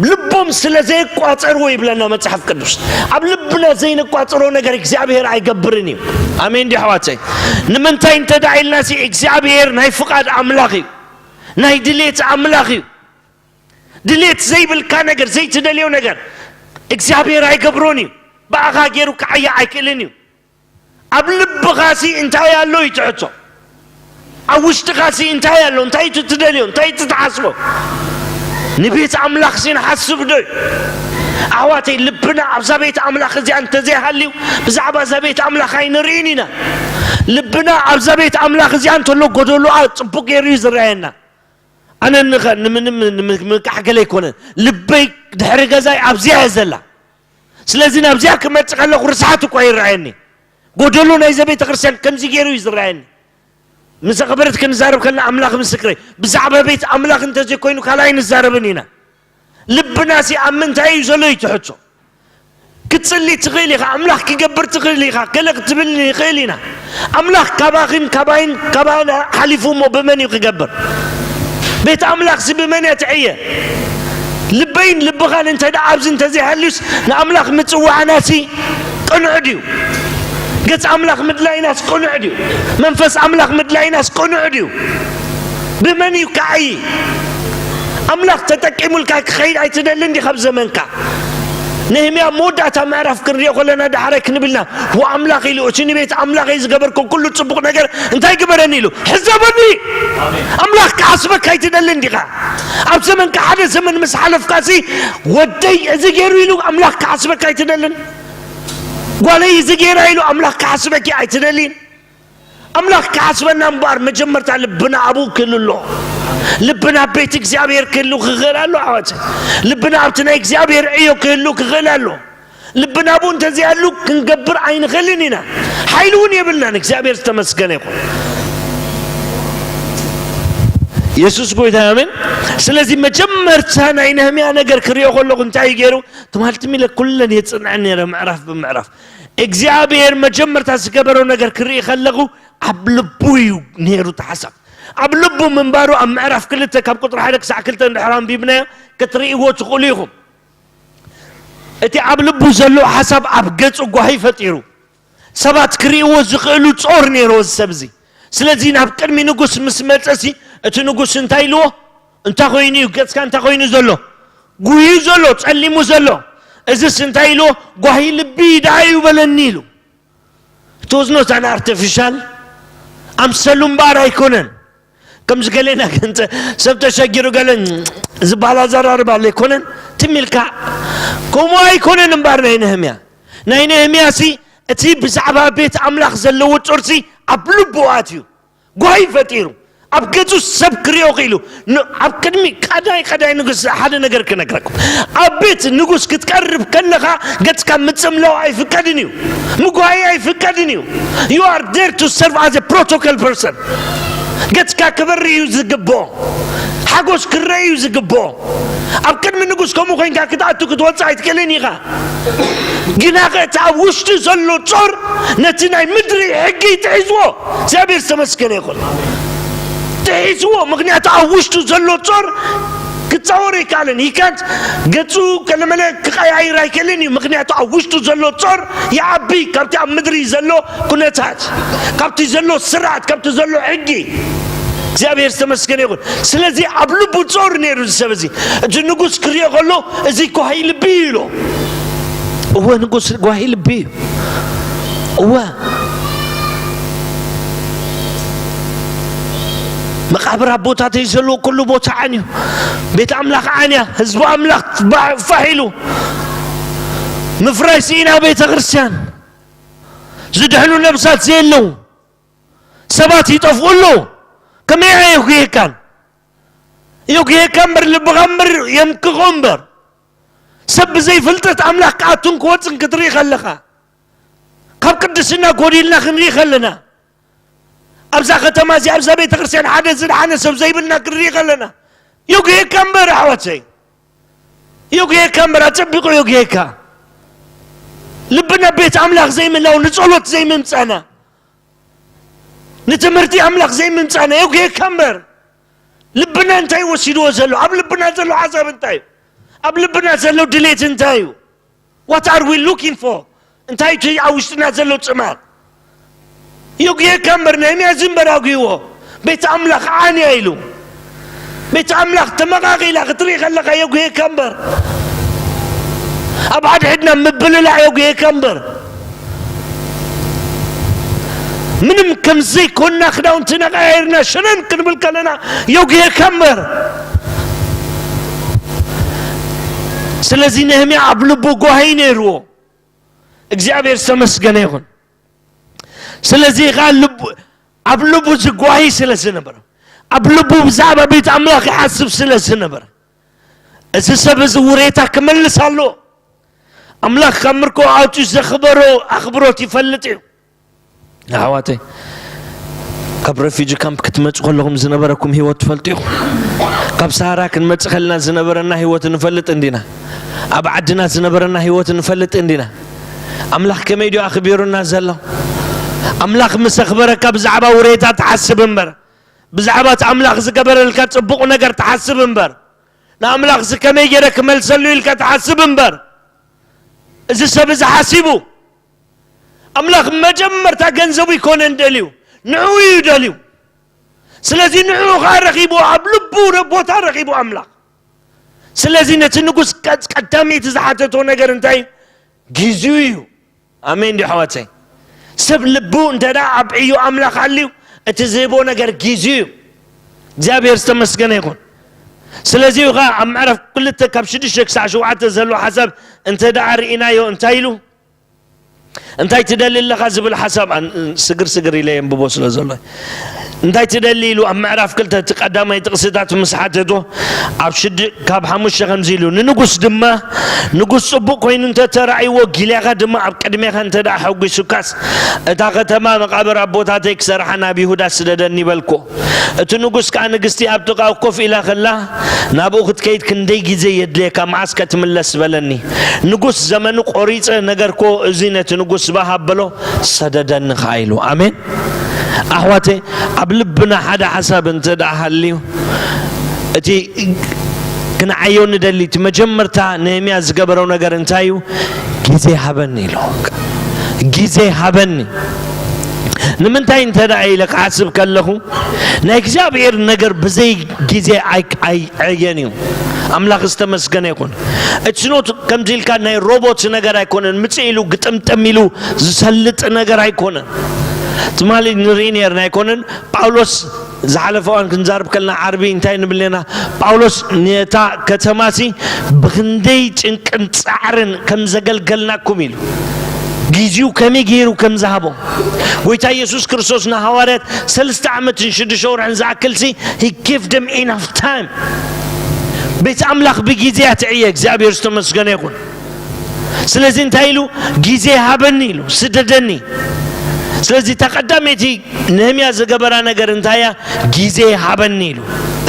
ልቦም ስለ ዘይቋጸርዎ ይብለና መጽሓፍ ቅዱስ። ኣብ ልብና ዘይንቋጽሮ ነገር እግዚኣብሔር ኣይገብርን እዩ። ኣሜን ድዩ ኣሕዋተይ? ንምንታይ እንተ ደኣ ኢልናሲ፣ እግዚኣብሔር ናይ ፍቓድ ኣምላኽ እዩ፣ ናይ ድሌት ኣምላኽ እዩ። ድሌት ዘይብልካ ነገር፣ ዘይትደልዮ ነገር እግዚኣብሔር ኣይገብሮን እዩ። ብኣኻ ገይሩ ክዓያ ኣይክእልን እዩ። ኣብ ልብኻሲ እንታይ ኣሎ እዩ ትሕቶ? ኣብ ውሽጥኻሲ እንታይ ኣሎ? እንታይ እቲ ትደልዮ? እንታይ እቲ ትሓስቦ? ንቤት ኣምላኽሲ ንሓስብ ዶ እዩ? ኣሕዋተይ፣ ልብና ኣብዛ ቤት ኣምላኽ እዚኣ እንተዘይሃልዩ፣ ብዛዕባ እዛ ቤት ኣምላኽ ኣይንርእን ኢና። ልብና ኣብዛ ቤት ኣምላኽ እዚኣ እንተሎ፣ ጎደሎኣ ጽቡቕ ገይሩ እዩ ዝረኣየና። ኣነ ንኸ-፣ ንምንም ንምንቃሕ ገለ ኣይኮነን። ልበይ ድሕሪ ገዛይ ኣብዚኣ እያ ዘላ። ስለዚ ናብዚኣ ክመጽእ ከለኹ ርስሓት እኳ ይረኣየኒ። ጎደሎ ናይዛ ቤተ ክርስቲያን ከምዚ ገይሩ እዩ ዝረኣየኒ። ምስ ኣኽበረት ክንዛረብ ከለና ኣምላኽ ምስክረይ፣ ብዛዕባ ቤት ኣምላኽ እንተዘይኮይኑ ካልኣይ ንዛረብን ኢና። ልብናሲ ኣብ ምንታይ እዩ ዘሎ እዩ ትሕቶ። ክትጽሊ ትኽእል ኢኻ፣ ኣምላኽ ክገብር ትኽእል ኢኻ፣ ገለ ክትብል ንኽእል ኢና። ኣምላኽ ካባኽን ካባይን ካባና ሓሊፉ እሞ ብመን እዩ ክገብር? ቤት ኣምላኽሲ ብመን እያ ትዕየ? ልበይን ልብኻን እንተ ደኣ ኣብዚ እንተዘይሃልዩስ ንኣምላኽ ምጽዋዕናሲ ቅኑዕ ድዩ? ገጽ ኣምላኽ ምድላይናስ ቅኑዕ ድዩ? መንፈስ ኣምላኽ ምድላይናስ ቅኑዕ ድዩ? ብመን እዩ ክዓዪ? ኣምላኽ ተጠቂሙልካ ክኸይድ ኣይትደልን ዲኻ ኣብ ዘመንካ? ነህምያ መወዳእታ ምዕራፍ ክንሪኦ ከለና ዳሕራይ ክንብልና፣ ወኣምላኽ ኢሉ፣ እቲ ንቤት ኣምላኸይ ዝገበርኩ ኩሉ ጽቡቕ ነገር እንታይ ግበረኒ ኢሉ? ሕሰበኒ። ኣምላኽ ክሓስበካ ኣይትደልን ዲኻ? ኣብ ዘመንካ ሓደ ዘመን ምስ ሓለፍካሲ፣ ወደይ እዚ ገይሩ ኢሉ ኣምላኽ ክሓስበካ ኣይትደልን? ጓለይ እዚ ገይራ ኢሉ ኣምላኽ ክሓስበኪ ኣይትደልይን? ኣምላኽ ክሓስበና እምበኣር መጀመርታ ልብና ኣብኡ ክህሉ ኣሎ። ልብና ኣብ ቤት እግዚኣብሔር ክህሉ ክኽእል ኣሎ ኣሕዋት። ልብና ኣብቲ ናይ እግዚኣብሔር ዕዮ ክህሉ ክኽእል ኣሎ። ልብና ኣብኡ እንተዘይሃሉ ክንገብር ኣይንኽእልን ኢና። ሓይሊ እውን የብልናን። እግዚኣብሔር ዝተመስገነ ይኹን። የሱስ ጎይታ፣ ኣሜን። ስለዚ መጀመርታ ናይ ነህምያ ነገር ክሪኦ ከለኹ እንታይ እዩ ገይሩ? ትማልቲ ሚለ ኩለን የጽንዐን ነይረ ምዕራፍ ብምዕራፍ። እግዚኣብሔር መጀመርታ ዝገበሮ ነገር ክርኢ ከለኹ ኣብ ልቡ እዩ ነይሩ እቲ ሓሳብ። ኣብ ልቡ ምንባሩ ኣብ ምዕራፍ ክልተ ካብ ቁጽሪ ሓደ ክሳዕ ክልተ እንድሕር ኣንቢብናዮ ክትርእይዎ ትኽእሉ ኢኹም። እቲ ኣብ ልቡ ዘሎ ሓሳብ ኣብ ገጹ ጓሂ ፈጢሩ። ሰባት ክርእይዎ ዝኽእሉ ጾር ነይሩ እዚ ሰብ እዚ። ስለዚ ናብ ቅድሚ ንጉስ ምስ መጸሲ እቲ ንጉስ እንታይ ኢልዎ? እንታይ ኮይኑ እዩ? ገጽካ እንታይ ኮይኑ ዘሎ? ጉዩ ዘሎ፣ ጸሊሙ ዘሎ። እዚስ እንታይ ኢልዎ? ጓሂ ልቢ ደኣ እዩ በለኒ ኢሉ። It was not an artificial ኣምሰሉ እምበኣር ኣይኮነን። ከምዚ ገሌና ገንጸ ሰብ ተሸጊሩ ገለ ዝበሃል ኣዘራርባ ኣሎ ኣይኮነን። ትም ኢልካ ከምኡ ኣይኮነን እምበኣር ናይ ነህምያ። ናይ ነህምያሲ እቲ ብዛዕባ ቤት ኣምላኽ ዘለዎ ጾርሲ ኣብ ልቡ ኣትዩ ጓሂ ፈጢሩ ኣብ ገጹ ሰብ ክሪኦ ክኢሉ ን-፣ ኣብ ቅድሚ ቀዳይ ቀዳይ ንጉስ ሓደ ነገር ክነግረኩም። ኣብ ቤት ንጉስ ክትቀርብ ከለኻ ገጽካ ምጽምላው ኣይፍቀድን እዩ። ምጓሂ ኣይፍቀድን እዩ። You are there to serve as a protocol person። ገጽካ ክበሪ እዩ ዝግብኦ። ሓጎስ ክረአ እዩ ዝግብኦ። ኣብ ቅድሚ ንጉስ ከምኡ ኮይንካ ክትኣቱ ክትወጽእ ኣይትክእልን ኢኻ። ግና እቲ ኣብ ውሽጢ ዘሎ ጾር ነቲ ናይ ምድሪ ሕጊ ጥሒስዎ። እግዚኣብሔር ዝተመስገነ ይኹን። ጥሒስዎ፣ ምኽንያቱ ኣብ ውሽጡ ዘሎ ጾር ክጻወር ኣይከኣልን። ይካት ገጹ ከለመለ ክቀያይር ኣይክእልን እዩ። ምኽንያቱ ኣብ ውሽጡ ዘሎ ጾር ይዓቢ ካብቲ ኣብ ምድሪ ዘሎ ኩነታት፣ ካብቲ ዘሎ ስርዓት፣ ካብቲ ዘሎ ሕጊ። እግዚኣብሔር ዝተመስገነ ይኹን። ስለዚ ኣብ ልቡ ጾር ነይሩ እዚ ሰብ እዚ። እቲ ንጉስ ክሪኦ ከሎ፣ "እዚ ጓሂ ልቢ እዩ" ኢሉ። እወ ንጉስ፣ ጓሂ ልቢ እዩ። እወ መቃብር ኣቦታተይ ዘለዎ ኩሉ ቦታ ዓንዩ፣ ቤት ኣምላኽ ዓንያ፣ ህዝቢ ኣምላኽ ባ-፣ ፋሕ ኢሉ፣ ምፍራይ ስኢና ቤተ ክርስቲያን፣ ዝድሕኑ ነብሳት ዘየለዉ ሰባት ይጠፍኡ ኣለዉ። ከመይ ኣየጉየካን? የጉህየካ እምበር፣ ልብኻ እምበር የምክኾ እምበር። ሰብ ብዘይ ፍልጠት ኣምላኽ ክኣቱን ክወፅን ክትርኢ ከለኻ፣ ካብ ቅድስና ጎዲልና ክንርኢ ከለና፣ ኣብዛ ከተማ እዚ፣ ኣብዛ ቤተ ክርስቲያን ሓደ ዝደሓነ ሰብ ዘይብልና ክንርኢ ከለና፣ የጉህየካ እምበር ኣሕዋተይ፣ የጉህየካ እምበር፣ ኣጸቢቑ የጉህየካ። ልብና ቤት ኣምላኽ ዘይምላው፣ ንጸሎት ዘይምምጻና፣ ንትምህርቲ ኣምላኽ ዘይምምጻና የጉህየካ እምበር። ልብና እንታይ ወሲድዎ ዘሎ? ኣብ ልብና ዘሎ ሓሳብ እንታይ እዩ? ኣብ ልብና ዘሎ ድሌት እንታይ እዩ? What are we looking for? እንታይ እቲ ኣብ ውሽጥና ዘሎ ጽማር? የጉየካ እምበር፣ ነህምያ እዚ እምበር ኣጉይዎ። ቤት ኣምላኽ ዓንያ ኢሉ። ቤት ኣምላኽ ተመቓቒላ ክትርኢ ከለኻ የጉየካ እምበር፣ ኣብ ሓድሕድና ምብልላዕ የጉየካ እምበር፣ ምንም ከም ዘይኮንና ክዳውንትና ቀያይርና ሸነን ክንብል ከለና የጉየካ እምበር። ስለዚ ነህምያ ኣብ ልቡ ጓሂ ነይርዎ። እግዚኣብሔር ዝተመስገነ ይኹን። ስለዚ ኸዓ ልቡ፣ ኣብ ልቡ ዝጓሂ ስለ ዝነበረ፣ ኣብ ልቡ ብዛዕባ ቤት ኣምላኽ ይሓስብ ስለ ዝነበረ፣ እዚ ሰብ እዚ ውሬታ ክመልስ ኣሎ። ኣምላኽ ካብ ምርኮ ኣውፂኡ ዘኽበሮ ኣኽብሮት ይፈልጥ እዩ። ኣሕዋተይ፣ ካብ ረፊጂ ካምፕ ክትመፁ ከለኹም ዝነበረኩም ህይወት ትፈልጡ ኢኹም። ካብ ሰሃራ ክንመፅእ ከለና ዝነበረና ህይወት ንፈልጥ እንዲና። ኣብ ዓድና ዝነበረና ህይወት ንፈልጥ እንዲና። ኣምላኽ ከመይ ድዩ ኣኽቢሩና ዘሎ? ኣምላኽ ምስ ኣኽበረካ ብዛዕባ ውሬታ ትሓስብ እምበር፣ ብዛዕባ እቲ ኣምላኽ ዝገበረልካ ጽቡቕ ነገር ትሓስብ እምበር፣ ንኣምላኽሲ ከመይ ገይረ ክመልሰሉ ኢልካ ትሓስብ እምበር፣ እዚ ሰብ እዚ ሓሲቡ፣ ኣምላኽ መጀመርታ ገንዘቡ ይኮነን ደልዩ፣ ንዕኡ እዩ ደልዩ። ስለዚ ንዕኡ ኸዓ ረኺብዎ፣ ኣብ ልቡ ረ-፣ ቦታ ረኺቡ ኣምላኽ። ስለዚ ነቲ ንጉስ ቀ-፣ ቀዳመይቲ ዝሓተቶ ነገር እንታይ እዩ? ግዜኡ እዩ። ኣሜን ድዩ ኣሕዋተይ? ሰብ ልቡ እንተ ደኣ ኣብ ዕዮ ኣምላኽ ኣልዩ፣ እቲ ዝህቦ ነገር ግዜኡ እዩ። እግዚኣብሔር ዝተመስገነ ይኹን። ስለዚ እዩ ኸዓ ኣብ ምዕራፍ ክልተ ካብ ሽዱሽተ ክሳዕ ሸውዓተ ዘሎ ሓሳብ እንተ ደኣ ርኢናዮ እንታይ ኢሉ? እንታይ ትደሊ ኣለኻ ዝብል ሓሳብ፣ ኣን-፣ ስግር ስግር ኢለ የንብቦ ስለ ዘሎ። እንታይ ትደሊ ኢሉ ኣብ ምዕራፍ ክልተ እቲ ቀዳማይ ጥቕስታት ምስ ሓተቶ፣ ኣብ ሽድ-፣ ካብ ሓሙሽተ ከምዚ ኢሉ፣ ንንጉስ ድማ፣ ንጉስ ጽቡቕ ኮይኑ እንተ ተራእይዎ፣ ጊልያኻ ድማ ኣብ ቅድሜኻ እንተ ደኣ ሓጒሱካስ፣ እታ ከተማ መቓብር ኣቦታተይ ክሰርሓ ናብ ይሁዳ ስደደኒ በልኩ። እቲ ንጉስ ከኣ ንግስቲ ኣብ ጥቓኡ ኮፍ ኢላ ከላ፣ ናብኡ ክትከይድ ክንደይ ግዜ የድልየካ? መዓስ ከ ትምለስ? በለኒ። ንጉስ ዘመኑ ቆሪጸ ነገርክዎ፣ እዚ ነቲ ንጉስ ባህ ኣበሎ፣ ሰደደኒ ከኣ ኢሉ። ኣሜን። ኣሕዋተይ፣ ኣብ ልብና ሓደ ሓሳብ እንተ ደኣ ሃልዩ፣ እቲ ክንዓዮ ንደሊ፣ እቲ መጀመርታ ነህምያ ዝገበረው ነገር እንታይ እዩ? ግዜ ሃበኒ ኢሉ። ግዜ ሃበኒ። ንምንታይ እንተ ደኣ ኢለ ክሓስብ ከለኹ፣ ናይ እግዚኣብሔር ነገር ብዘይ ግዜ ኣይ-፣ ኣይዕየን እዩ። ኣምላኽ ዝተመስገነ ይኹን። It's not ከምዚ ኢልካ ናይ ሮቦት ነገር ኣይኮነን። ምጽእ ኢሉ ግጥምጥም ኢሉ ዝሰልጥ ነገር ኣይኮነን። ትማሊ ንርኢ ነርና ኣይኮነን። ጳውሎስ ዝሓለፈ እዋን ክንዛርብ ከለና ዓርቢ እንታይ ንብል ነርና? ጳውሎስ ነታ ከተማሲ ብኽንደይ ጭንቅን ጻዕርን ከም ዘገልገልናኩም ኢሉ፣ ግዜኡ ከመይ ገይሩ ከም ዝሃቦ። ጎይታ ኢየሱስ ክርስቶስ ንሃዋርያት ሰለስተ ዓመትን ሽዱሽተ ወርሕን ዝኣክልሲ፣ he gave them enough time። ቤት ኣምላኽ ብግዜ እያ ትዕየ። እግዚኣብሔር ዝተመስገነ ይኹን። ስለዚ እንታይ ኢሉ? ግዜ ሃበኒ ኢሉ፣ ስደደኒ። ስለዚ እታ ቀዳመይቲ ነህምያ ዝገበራ ነገር እንታይ እያ? ግዜ ሃበኒ ኢሉ።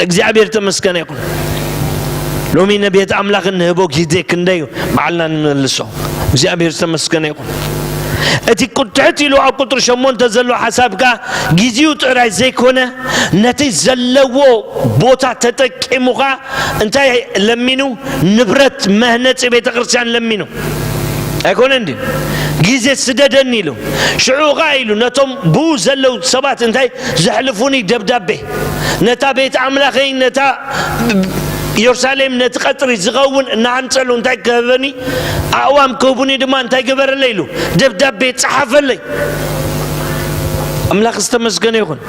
እግዚኣብሔር ተመስገነ ይኹን። ሎሚ ንቤት ኣምላኽ እንህቦ ግዜ ክንደይ እዩ? ባዕልና ንመልሶ። እግዚኣብሔር ዝተመስገነ ይኹን። እቲ ቁ-፣ ትሕት ኢሉ ኣብ ቁጥሪ ሸሞንተ ዘሎ ሓሳብ ከኣ ግዜኡ ጥራይ ዘይኮነ፣ ነቲ ዘለዎ ቦታ ተጠቂሙ ከኣ እንታይ ለሚኑ? ንብረት መህነጺ ቤተ ክርስቲያን ለሚኑ። ኣይኮነን ድዩ? ግዜ ስደደኒ ኢሉ። ሽዑ ኸኣ ኢሉ ነቶም ብኡ ዘለዉ ሰባት እንታይ ዘሕልፉኒ ደብዳቤ፣ ነታ ቤት ኣምላኸይ፣ ነታ ኢየሩሳሌም፣ ነቲ ቀጽሪ ዝኸውን እናሃንጸሉ እንታይ ክህበኒ፣ ኣእዋም ክህቡኒ ድማ እንታይ ግበረለይ ኢሉ ደብዳቤ ጸሓፈለይ። ኣምላኽ ዝተመስገነ ይኹን።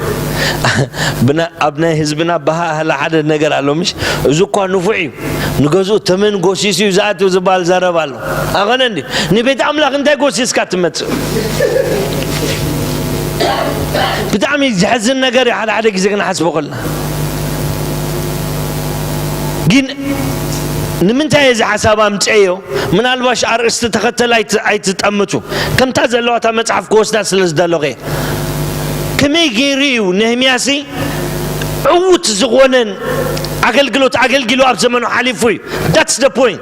ብና-፣ ኣብ ናይ ህዝብና ኣበሃህላ ሓደ ነገር ኣሎ፣ ምሽ? እዚ እኳ ንፉዕ እዩ፣ ንገዝኡ ተመን ጎሲሱ እዩ ዝኣትው ዝበሃል ዘረባ ኣሎ። ኣኾነ እንዲ ንቤት ኣምላኽ እንታይ ጎሲስካ ትመጽእ? ብጣዕሚ ዘሕዝን ነገር እዩ፣ ሓደ ሓደ ግዜ ክንሓስቦ ከለና። ግን ንምንታይ እዚ ሓሳብ ኣምፀዮ? ምናልባሽ ኣርእስቲ ተኸተል ኣይት- ኣይትጠምቱ። ከምታ ዘለዋ እታ መፅሓፍ ክወስዳ ስለ ዝደለኹ እየ። ከመይ ገይሩ እዩ ነህምያሲ ዕዉት ዝኾነን ኣገልግሎት ኣገልጊሉ ኣብ ዘመኑ ሓሊፉ እዩ? That's the point።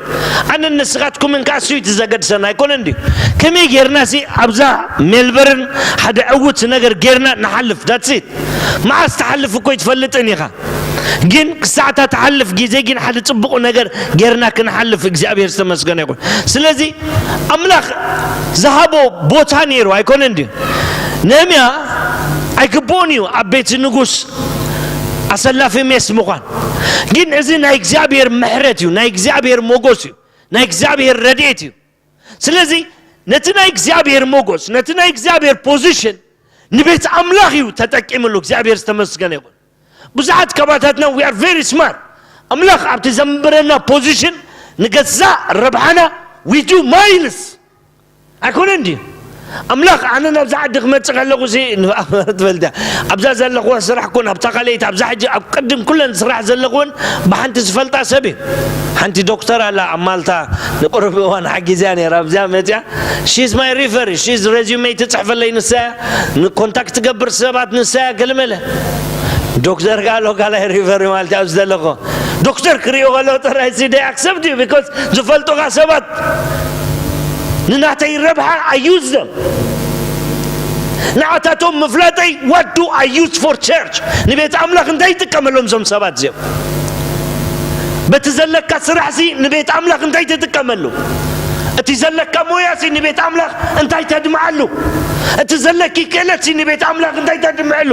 ኣነን ንስኻትኩምን ከኣ እሱ እዩ እቲ ዘገድሰና ኣይኮነን ድዩ? ከመይ ጌርናሲ ኣብዛ ሜልበርን ሓደ ዕዉት ነገር ጌርና ንሓልፍ? That's it። መዓስ ትሓልፍ እኮ ኣይትፈልጥን ኢኻ። ግን ክሳዕታ ትሓልፍ ግዜ ግን ሓደ ጽቡቕ ነገር ጌርና ክንሓልፍ እግዚኣብሔር ዝተመስገነ ይኹን። ስለዚ ኣምላኽ ዝሃቦ ቦታ ነይሩ ኣይኮነን ድዩ? ነህምያ ኣይግብኦን እዩ ኣብ ቤት ንጉስ ኣሰላፊ ሜስ ምዃን። ግን እዚ ናይ እግዚኣብሔር ምሕረት እዩ፣ ናይ እግዚኣብሔር ሞጎስ እዩ፣ ናይ እግዚኣብሔር ረድኤት እዩ። ስለዚ ነቲ ናይ እግዚኣብሔር ሞጎስ፣ ነቲ ናይ እግዚኣብሔር ፖዚሽን ንቤት ኣምላኽ እዩ ተጠቂምሉ። እግዚኣብሔር ዝተመስገነ ይኹን። ብዙሓት ካባታትና we are very smart። ኣምላኽ ኣብቲ ዘንበረና ፖዚሽን ንገዛእ ረብሓና we do miles ኣይኮነን ድዩ? ኣምላኽ ኣነ ናብዛ ዓዲ ክመጽእ ከለኹ ሲ ትፈልጥ ኣብዛ ዘለኹዋ ስራሕ ኮን ኣብታ ካልኣይቲ ኣብዛ ሕጂ ኣብ ቅድም ኩለን ስራሕ ዘለኹወን ብሓንቲ ዝፈልጣ ሰብ እዩ። ሓንቲ ዶክተር ኣላ ኣብ ማልታ ንቁሩብ እዋን ሓጊዝያ ነይራ ኣብዚኣ መጽያ she's my referee she's resume ትጽሕፈለይ ንሳ እያ ንኮንታክት ትገብር ሰባት ንሳ እያ ገለመለ ዶክተር ጋሎ ካልኣይ ሪፈሪ ማለት ኣብዚ ዘለኹ ዶክተር ክሪኦ ከለኹ ጥራይ ሲ they accept you because ዝፈልጡኻ ሰባት ንናተይ ረብሓ I use them ንዓታቶም ምፍላጠይ what do I use for church ንቤት ኣምላኽ እንታይ ይጥቀመሎም እዞም ሰባት እዚኦም በቲ ዘለካ ስራሕ ሲ ንቤት ኣምላኽ እንታይ ትጥቀመሉ እቲ ዘለካ ሞያ ሲ ንቤት ኣምላኽ እንታይ ተድምዓሉ እቲ ዘለኪ ክእለት ሲ ንቤት ኣምላኽ እንታይ ተድምዕሉ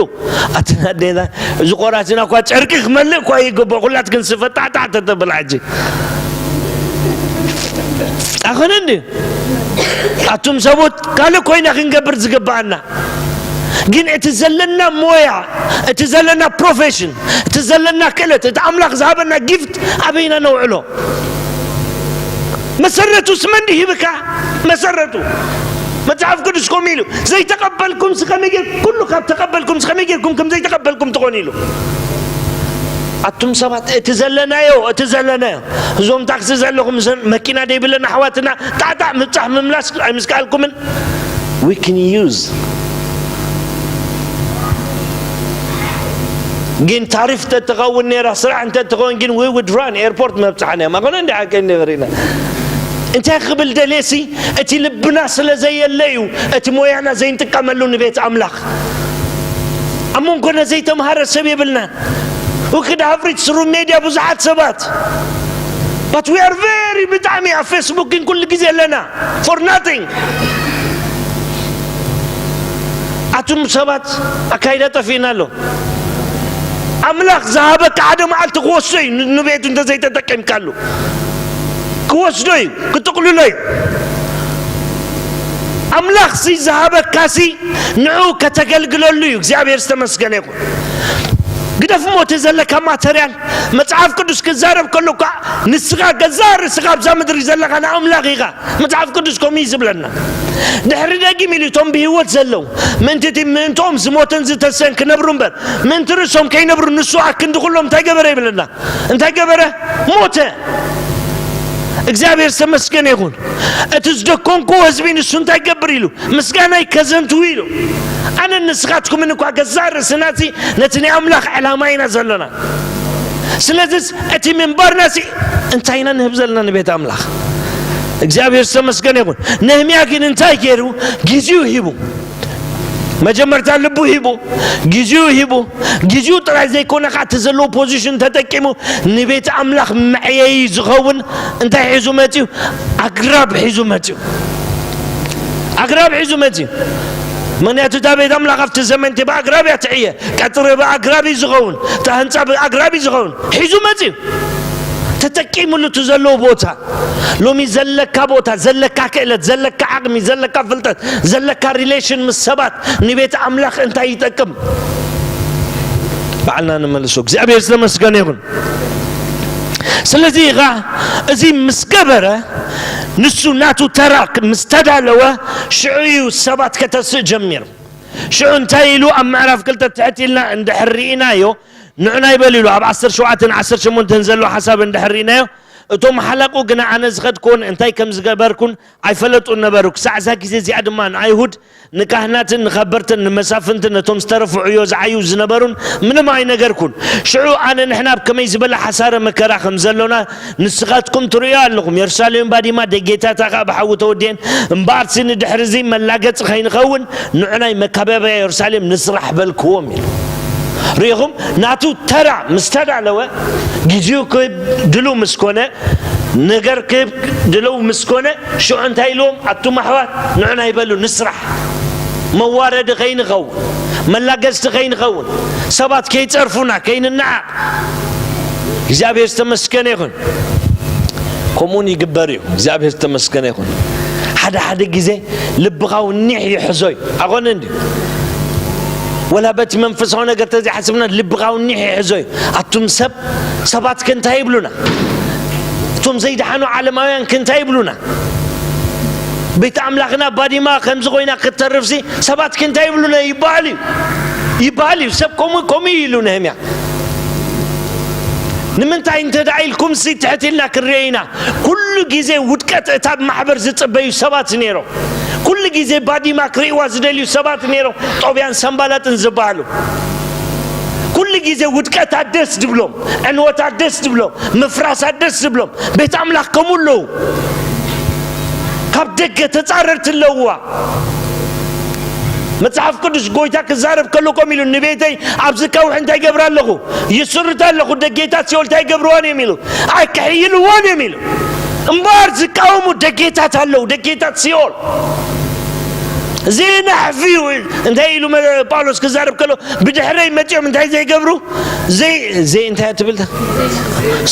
ኣትና ኣዴና እዚ ቆራሲና እኳ ጨርቂ ክመልእ እኳ ይግብኦ ኩላትክን ስፈጣዕጣዕ ተተብል ሕጂ ኣኸነ እንዲ ኣቱም ሰቡት ካልእ ኮይና ክንገብር ዝግብኣና ግን እቲ ዘለና ሞያ እቲ ዘለና ፕሮፌሽን እቲ ዘለና ክእለት እቲ ኣምላኽ ዝሃበና ጊፍት ኣበይና ነውዕሎ መሰረቱ ስመንዲ ሂብካ መሰረቱ መጽሓፍ ቅዱስ ከምኡ ኢሉ ዘይተቐበልኩም ስኸመይ ጌር ኩሉ ካብ ተቐበልኩም ስኸመይ ጌርኩም ከም ዘይተቐበልኩም ትኾኑ ኢሉ ኣቱም ሰባት እቲ ዘለናዮ እቲ ዘለናዮ እዞም ታክሲ ዘለኹም መኪና ደይብለን ኣሕዋትና ጣዕጣዕ ምብጻሕ ምምላስ ኣይምስካልኩምን we can use ግን ታሪፍ ተትኸውን ነራ ስራሕ እንተትኸውን ግን we would run airport መብጽሓና እዮም ኣኾነ እንዲ ሓቂ እንበሪና እንታይ ክብል ደልየሲ እቲ ልብና ስለ ዘየለ እዩ እቲ ሞያና ዘይንጥቀመሉ ንቤት ኣምላኽ ኣብ መንጎና ዘይተምሃረ ሰብ የብልናን we could have reached through media ብዙሓት ሰባት but we are very ብጣዕሚ ኣብ ፌስቡክ ግን ኩሉ ግዜ ኣለና for nothing ኣቱም ሰባት ኣካይዳ ጠፊእና ኣሎ ኣምላኽ ዝሃበካ ሓደ መዓልቲ ክወስዶ እዩ ንቤቱ እንተዘይተጠቀምካሉ ክወስዶ እዩ ክጥቕልሎ እዩ ኣምላኽ ሲ ዝሃበካ ሲ ንዑ ከተገልግለሉ እዩ እግዚኣብሔር ዝተመስገነ ይኹን ግደፍ ሞት ዘለካ ማተርያል መጽሓፍ ቅዱስ ክዛረብ ከሎ እኳ ንስኻ ገዛ ርእስኻ ኣብዛ ምድሪ ዘለኻ ንኣምላኽ ኢኻ መጽሓፍ ቅዱስ ከምኡ እዩ ዝብለና ድሕሪ ደጊም ኢሉ እቶም ብህይወት ዘለዉ ምእንቲ እቲ ምእንትኦም ዝሞተን ዝተሰን ክነብሩ እምበር ምእንቲ ርእሶም ከይነብሩ ንሱ ኣክንዲ ኩሎም እንታይ ገበረ ይብለና እንታይ ገበረ ሞተ እግዚኣብሔር ዝተመስገነ ይኹን እቲ ዝደኮንክዎ ህዝቢ ንሱ እንታይ ገብር ኢሉ ምስጋናይ ከዘንትዉ ኢሉ ኣነ ንስኻትኩምን እኳ ገዛእ ርእስና እቲ ነቲ ናይ ኣምላኽ ዕላማ ኢና ዘሎና ስለዚስ እቲ ምንባርና ሲ እንታይ ኢና ንህብ ዘለና ንቤት ኣምላኽ እግዚኣብሔር ዝተመስገነ ይኹን ነህምያ ግን እንታይ ገይሩ ግዜኡ ሂቡ መጀመርታ ልቡ ሂቡ ግዜኡ ሂቡ ግዜኡ ጥራይ ዘይኮነ ከዓ እቲ ዘለዎ ፖዚሽን ተጠቂሙ ንቤት ኣምላኽ መዕየዪ ዝኸውን እንታይ ሒዙ መፅዩ ኣግራብ ሒዙ መፅዩ ኣግራብ ሒዙ መፅዩ ምክንያቱ እታ ቤት ኣምላኽ ኣብቲ ዘመንቲ ብኣግራብ እያ ትዕየ ቀፅሪ ብኣግራብ እዩ ዝኸውን እታ ህንፃ ብኣግራብ እዩ ዝኸውን ሒዙ መፅዩ ተጠቂምሉ እቲ ዘለዎ ቦታ ሎሚ ዘለካ ቦታ ዘለካ ክእለት ዘለካ ዓቕሚ ዘለካ ፍልጠት ዘለካ relation ምስ ሰባት ንቤት ኣምላኽ እንታይ ይጠቅም ባዕልና ንመልሶ እግዚኣብሔር ዝተመስገነ ይኹን ስለዚ ኢኻ እዚ ምስ ገበረ ንሱ ናቱ ተራ ምስ ተዳለወ ሽዑ እዩ ሰባት ከተስእ ጀሚሩ ሽዑ እንታይ ኢሉ ኣብ ምዕራፍ ክልተ ትሕት ኢልና እንድሕር ርኢናዮ ንዑና ይበል ኢሉ። ኣብ ዓሰርተ ሸውዓተን ዓሰርተ ሸሞንተን ዘሎ ሓሳብ እንድሕር ርኢናዮ፣ እቶም ሓላቑ ግና ኣነ ዝኸድኩዎን እንታይ ከም ዝገበርኩን ኣይፈለጡን ነበሩ። ክሳዕ እዛ ግዜ እዚኣ ድማ ንኣይሁድ፣ ንካህናትን ንኸበርትን ንመሳፍንትን ነቶም ዝተረፉ ዕዮ ዝዓዩ ዝነበሩን ምንም ኣይነገርኩን። ሽዑ ኣነ ንሕና ኣብ ከመይ ዝበለ ሓሳረ መከራ ከም ዘሎና ንስኻትኩም ትርእዩ ኣለኹም። የሩሳሌም ባዲማ፣ ደጌታታ ኸኣ ብሓዊ ተወድየን። እምበኣርሲ ንድሕሪ እዚ መላገጺ ከይንኸውን ንዑናይ መካበብያ የሩሳሌም ንስራሕ በልክዎም ኢሉ። ርኢኹም፣ ናቱ ተራ ምስ ተዳለወ፣ ግዜኡ ክህብ ድሉው ምስ ኮነ፣ ነገር ክህብ ድሉው ምስ ኮነ፣ ሽዑ እንታይ ኢልዎም? ኣቱም ኣሕዋት፣ ንዑና ይበሉ፣ ንስራሕ። መዋረዲ ከይንኸውን፣ መላገጽቲ ከይንኸውን፣ ሰባት ከይጸርፉና፣ ከይንነዓቕ። እግዚኣብሔር ዝተመስገነ ይኹን። ከምኡውን ይግበር እዩ። እግዚኣብሔር ዝተመስገነ ይኹን። ሓደ ሓደ ግዜ ልብኻ እውን ኒሕ ይሕዞ እዩ። ኣኾነ እንድዩ። ወላ በቲ መንፈሳዊ ነገር ተዘይሓስብና ልብኻ እውን ኒሕ ይሕዞ እዩ። ኣቱም ሰብ፣ ሰባት ከ እንታይ ይብሉና? እቶም ዘይደሓኑ ዓለማውያን ከ እንታይ ይብሉና? ቤት ኣምላኽና ባዲማ ከምዚ ኮይና ክትተርፍሲ ሰባት ከ እንታይ ይብሉና? ይበሃል እዩ። ይበሃል እዩ። ሰብ ከምኡ፣ ከምኡ እዩ ኢሉ ነህምያ። ንምንታይ እንተ ደኣ ኢልኩምሲ ትሕት ኢልና ክንርኦ ኢና። ኩሉ ግዜ ውድቀት እታ ማሕበር ዝጽበዩ ሰባት ነይሮም። ኩሉ ግዜ ባዲማ ክርእይዋ ዝደልዩ ሰባት ነይሮም። ጦብያን ሰንባላጥን ዝበሃሉ። ኩሉ ግዜ ውድቀታ ደስ ድብሎም፣ ዕንወታ ደስ ድብሎም፣ ምፍራሳ ደስ ድብሎም። ቤት ኣምላኽ ከምኡ ኣለዉ። ካብ ደገ ተጻረርቲ ኣለውዋ። መጽሓፍ ቅዱስ ጎይታ ክዛረብ ከሎ ከምኡ ኢሉ፣ ንቤተይ ኣብዚ ከውሒ እንታይ ይገብር ኣለኹ? ይስርት ኣለኹ። ደጌታት ሲኦል እንታይ ይገብርዋን እዮም ኢሉ? ኣይክሕይልዋን እዮም ኢሉ። እምበኣር ዝቃወሙ ደጌታት ኣለዉ፣ ደጌታት ሲኦል። ዘይናሕፍዩ እንታይ ኢሉ መ-፣ ጳውሎስ ክዛረብ ከሎ፣ ብድሕረይ መጺኦም እንታይ ዘይገብሩ? ዘይ-፣ ዘይ-፣ እንታይ ትብል?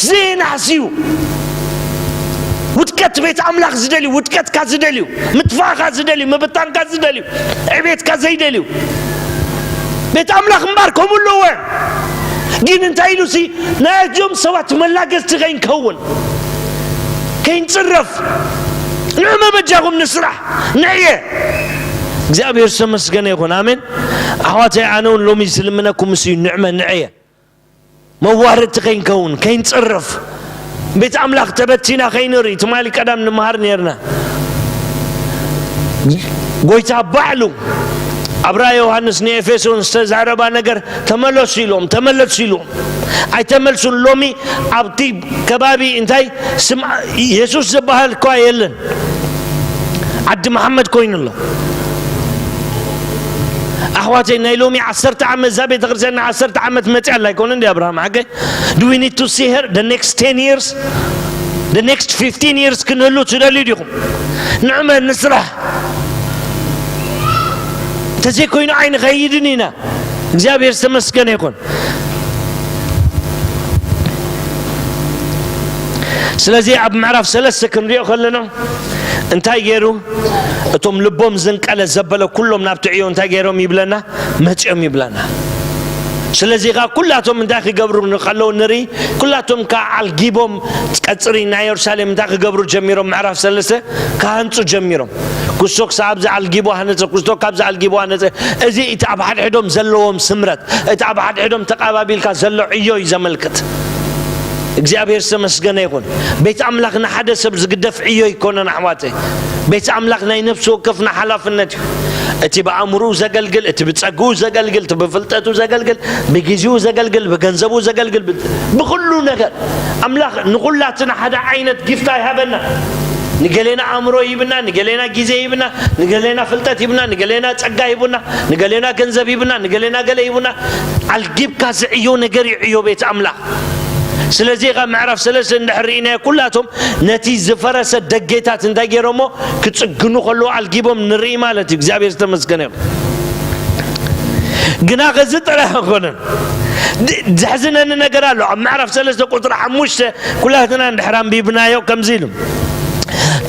ዘይናሕስዩ። ውድቀት ቤት ኣምላኽ ዝደልዩ፣ ውድቀትካ ዝደልዩ፣ ምጥፋእካ ዝደልዩ፣ ምብታንካ ዝደልዩ፣ ዕቤትካ ዘይደልዩ። ቤት ኣምላኽ እምበኣር ከምኡ ኣለዎ። ግን እንታይ ኢሉሲ፣ ናይዞም ሰባት መላገዝቲ ከይንከውን፣ ከይንጽረፍ፣ ንዑ መበጃኹም ንስራሕ፣ ንዕየ። እግዚኣብሔር ዝተመስገነ ይኹን። ኣሜን። ኣሕዋተይ፣ ኣነ እውን ሎሚ ዝልምነኩም እሱ እዩ፣ ንዕመ፣ ንዕየ። መዋረድቲ ከይንከውን፣ ከይንጽረፍ፣ ቤት ኣምላኽ ተበቲና ከይንርኢ። ትማሊ ቀዳም ንምሃር ነርና። ጎይታ ባዕሉ ኣብ ራእይ ዮሃንስ ንኤፌሶን ዝተዛረባ ነገር፣ "ተመለሱ" ኢሎም፣ ተመለሱ ኢሎም። ኣይተመልሱን። ሎሚ ኣብቲ ከባቢ እንታይ ስም የሱስ ዝበሃል እኳ የለን። ዓዲ መሓመድ ኮይኑ ኣሎ። ኣሕዋተይ፣ ናይ ሎሚ ዓሰርተ ዓመት እዛ ቤተ ክርስቲያን ናይ ዓሰርተ ዓመት መጽያ ኣላ ኣይኮነ እንዲ ኣብርሃም ሓገ? Do we need to see her the next ten years? The next fifteen years ክንህሉ ትደልዩ ዲኹም? ንዕመ ንስራሕ። እንተዘይኮይኑ ኣይንኸይድን ኢና። እግዚኣብሔር ዝተመስገነ ይኹን። ስለዚ ኣብ ምዕራፍ ሰለስተ ክንሪኦ ከለና እንታይ ገይሩ? እቶም ልቦም ዝንቀለ ዘበለ ኩሎም ናብቲ ዕዮ እንታይ ገይሮም ይብለና? መጺኦም ይብለና። ስለዚ ኸኣ ኩላቶም እንታይ ክገብሩ ከለዉ ንርኢ፣ ኩላቶም ከኣ ኣልጊቦም ቀጽሪ ናይ የሩሳሌም እንታይ ክገብሩ ጀሚሮም? ምዕራፍ ሰለስተ ክሃንጹ ጀሚሮም። ክስቶ ክሳብ ኣብዚ ኣልጊቦ ሃነጸ፣ ክስቶ ካብዚ ኣልጊቦ ሃነጸ። እዚ እቲ ኣብ ሓድሕዶም ዘለዎም ስምረት፣ እቲ ኣብ ሓድሕዶም ተቓባቢልካ ዘሎ ዕዮ እዩ ዘመልክት። እግዚኣብሔር ዝተመስገነ ይኹን። ቤት ኣምላኽ ንሓደ ሰብ ዝግደፍ ዕዮ ኣይኮነን ኣሕዋተይ። ቤት ኣምላኽ ናይ ነፍሲ ወከፍና ሓላፍነት እዩ። እቲ ብኣእምሮኡ ዘገልግል፣ እቲ ብጸግኡ ዘገልግል፣ እቲ ብፍልጠቱ ዘገልግል፣ ብግዜኡ ዘገልግል፣ ብገንዘቡ ዘገልግል፣ ብ-፣ ብኹሉ ነገር ኣምላኽ ንኹላትና ሓደ ዓይነት ጊፍት ኣይሃበና። ንገሌና ኣእምሮ ይብና፣ ንገሌና ግዜ ይብና፣ ንገሌና ፍልጠት ይብና፣ ንገሌና ጸጋ ይቡና፣ ንገሌና ገንዘብ ይብና፣ ንገሌና ገለ ይቡና። ኣልጊብካ ዝዕዮ ነገር እዩ ዕዮ ቤት ኣምላኽ። ስለዚ ኸ ምዕራፍ ሰለስተ እንድሕር ርኢናዮ፣ ኩላቶም ነቲ ዝፈረሰ ደጌታት እንታይ ገይሮሞ? ክጽግኑ ከለዉ ኣልጊቦም ንርኢ ማለት እዩ። እግዚኣብሔር ዝተመስገነ ይኹን። ግና ኸዚ ጥራሕ ኣይኮነን። ድ-፣ ዘሕዝነኒ ነገር ኣሎ። ኣብ ምዕራፍ ሰለስተ ቁጽሪ ሓሙሽተ ኩላትና እንድሕር ኣንቢብናዮ ከምዚ ኢሉ፣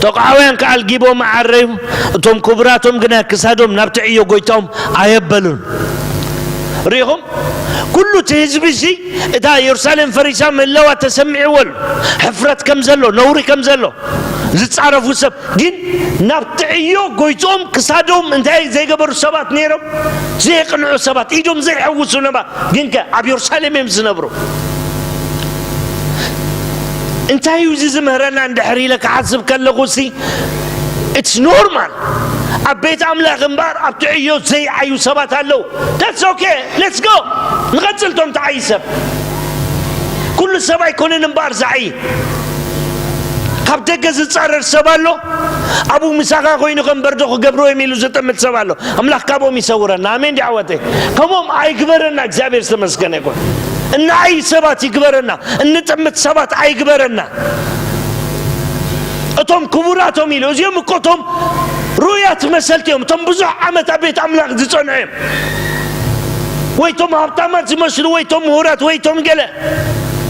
"ጠቑዓውያን ከኣ ኣልጊቦም ኣዐረዩ፣ እቶም ክቡራቶም ግና ክሳዶም ናብቲ ዕዮ ጐይታኦም ኣየበሉን።" ርኢኹም? ኩሉ እቲ ህዝቢ እዚ እታ የሩሳሌም ፈሪሳ ምህላዋ ተሰሚዕዎ ኣሎ። ሕፍረት ከም ዘሎ፣ ነውሪ ከም ዘሎ። ዝጻረፉ ሰብ ግን ናብ ትዕዮ ጎይቶም ክሳዶም እንታይ ዘይገበሩ ሰባት ነይሮም? ዘየቕንዑ ሰባት፣ ኢዶም ዘይሐውሱ ነባ። ግንከ ኣብ የሩሳሌም እዮም ዝነብሩ። እንታይ እዩ እዚ ዝምህረና እንድሕር ኢለ ክሓስብ ከለኹ ሲ፣ it's normal። ኣብ ቤት ኣምላኽ እምበር ኣብ ትዕዮ ዘይዓዩ ሰባት ኣለዉ። That's okay, let's go። ንቐጽል። ቶም ተዓይ ሰብ፣ ኩሉ ሰብ ኣይኮነን እምበር ዝዓይ። ካብ ደገ ዝጻረር ሰብ ኣሎ። ኣብኡ ምሳኻ ኮይኑ ከም በርዶ ክገብሮ እዮም ኢሉ ዝጥምት ሰብ ኣሎ። ኣምላኽ ካብኦም ይሰውረና። ኣሜን ዲዓወተይ። ከምኦም ኣይግበረና። እግዚኣብሔር ዝተመስገነ ይኹን። እንዓይ ሰባት ይግበረና። እንጥምት ሰባት ኣይግበረና። እቶም ክቡራቶም ኢሉ፣ እዚኦም እኮ እቶም ሩኡያት መሰልቲ እዮም። እቶም ብዙሕ ዓመት ኣብ ቤት ኣምላኽ ዝጸንዑ እዮም። ወይ እቶም ሃብታማት ዝመስሉ፣ ወይ እቶም ምሁራት፣ ወይ እቶም ገለ።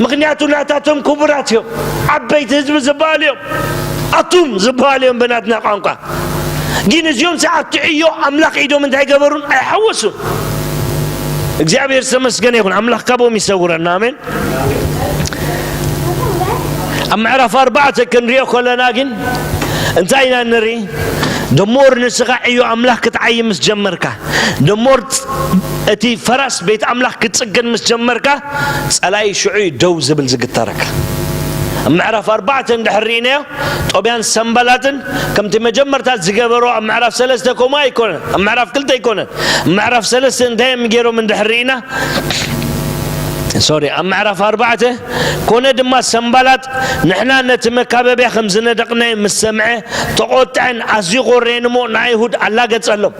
ምኽንያቱ ናታቶም ክቡራት እዮም። ዓበይቲ ህዝቢ ዝበሃሉ እዮም። ኣቱም ዝበሃሉ እዮም ብናትና ቋንቋ። ግን እዚኦም ሰዓት ትዕዮ ኣምላኽ ኢዶም እንታይ ገበሩን ኣይሓወሱን። እግዚኣብሔር ዝተመስገነ ይኹን። ኣምላኽ ካብኦም ይሰውረና። ኣሜን። ኣብ ምዕራፍ ኣርባዕተ ክንሪኦ ከለና ግን እንታይ ኢና ንርኢ? ደሞር ንስኻ ዕዮ ኣምላኽ ክትዓይ ምስ ጀመርካ፣ ደሞር እቲ ፈራስ ቤት ኣምላኽ ክትጽገን ምስ ጀመርካ፣ ጸላኢ ሽዑ እዩ ደው ዝብል ዝግተረካ። ኣብ ምዕራፍ ኣርባዕተ እንድሕር ርኢናዮ፣ ጦብያን ሰንባላጥን ከምቲ መጀመርታ ዝገበሮ ኣብ ምዕራፍ ሰለስተ ከምኡ ኣይኮነን፣ ኣብ ምዕራፍ ክልተ ኣይኮነን። ኣብ ምዕራፍ ሰለስተ እንታይ እዮም ገይሮም እንድሕር ርኢና፣ ሶሪ፣ ኣብ ምዕራፍ ኣርባዕተ፣ ኮነ ድማ ሰንባላጥ ንሕና ነቲ መካበብያ ከም ዝነደቕናዮ ምስ ሰምዐ ተቖጥዐን ኣዝዩ ኮሬን እሞ ንኣይሁድ ኣላገጸሎም።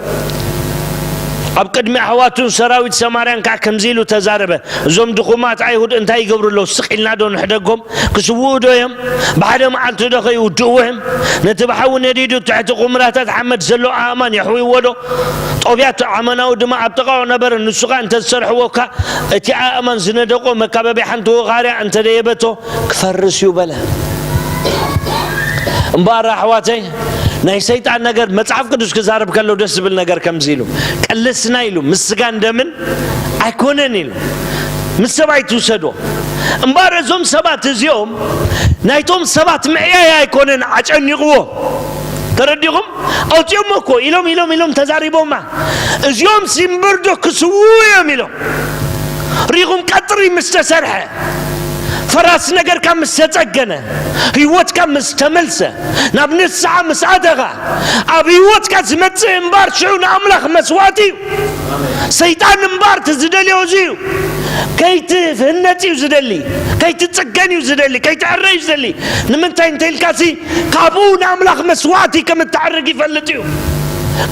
ኣብ ቅድሚ ኣሕዋቱን ሰራዊት ሰማርያን ከዓ ከምዚ ኢሉ ተዛረበ፣ እዞም ድኹማት ኣይሁድ እንታይ ይገብሩ ኣለዉ? ስቕ ኢልና ዶ ንሕደጎም? ክስውኡ ዶ እዮም? ብሓደ መዓልቲ ዶ ከይውድእዎ እዮም? ነቲ ብሓዊ ነዲዱ ትሕቲ ቁምራታት ሓመድ ዘሎ ኣእማን የሕውይዎ ዶ? ጦብያ እቲ ዓመናዊ ድማ ኣብ ጥቓኡ ነበረ፣ ንሱ ኸኣ እንተ ዝሰርሕዎ እኳ እቲ ኣእማን ዝነደቖ መካበብያ ሓንቲ ወኻርያ እንተ ደየበቶ ክፈርስ እዩ በለ። እምበኣር ኣሕዋተይ፣ ናይ ሰይጣን ነገር መጽሓፍ ቅዱስ ክዛረብ ከሎ ደስ ዝብል ነገር ከምዚ ኢሉ፣ ቅልስና ኢሉ፣ ምስ ስጋን ደምን ኣይኮነን ኢሉ፣ ምስ ሰብ ኣይትውሰዶ። እምበኣር እዞም ሰባት እዚኦም ናይቶም ሰባት ምዕያይ ኣይኮነን ኣጨኒቕዎ። ተረዲኹም? ኣውፂኦም እኮ ኢሎም ኢሎም ኢሎም ተዛሪቦማ። እዚኦም ሲምብር ዶ ክስዉ እዮም ኢሎም። ሪኹም ቀጥሪ ምስ ተሰርሐ፣ ፈራስ ነገርካ ምስ ተጸገነ፣ ህይወትካ ምስ ተመልሰ፣ ናብ ንስሓ ምስ ኣተኻ፣ ኣብ ህይወትካ ዝመጽእ እምባር ሽዑ ንኣምላኽ መስዋእቲ እዩ። ሰይጣን እምባር እቲ ዝደልዮ እዚ እዩ። ከይትህነጽ እዩ ዝደሊ፣ ከይትጽገን እዩ ዝደሊ፣ ከይትዕረ እዩ ዝደሊ። ንምንታይ እንተ ኢልካሲ፣ ካብኡ ንኣምላኽ መስዋእቲ ከም እተዕርግ ይፈልጥ እዩ።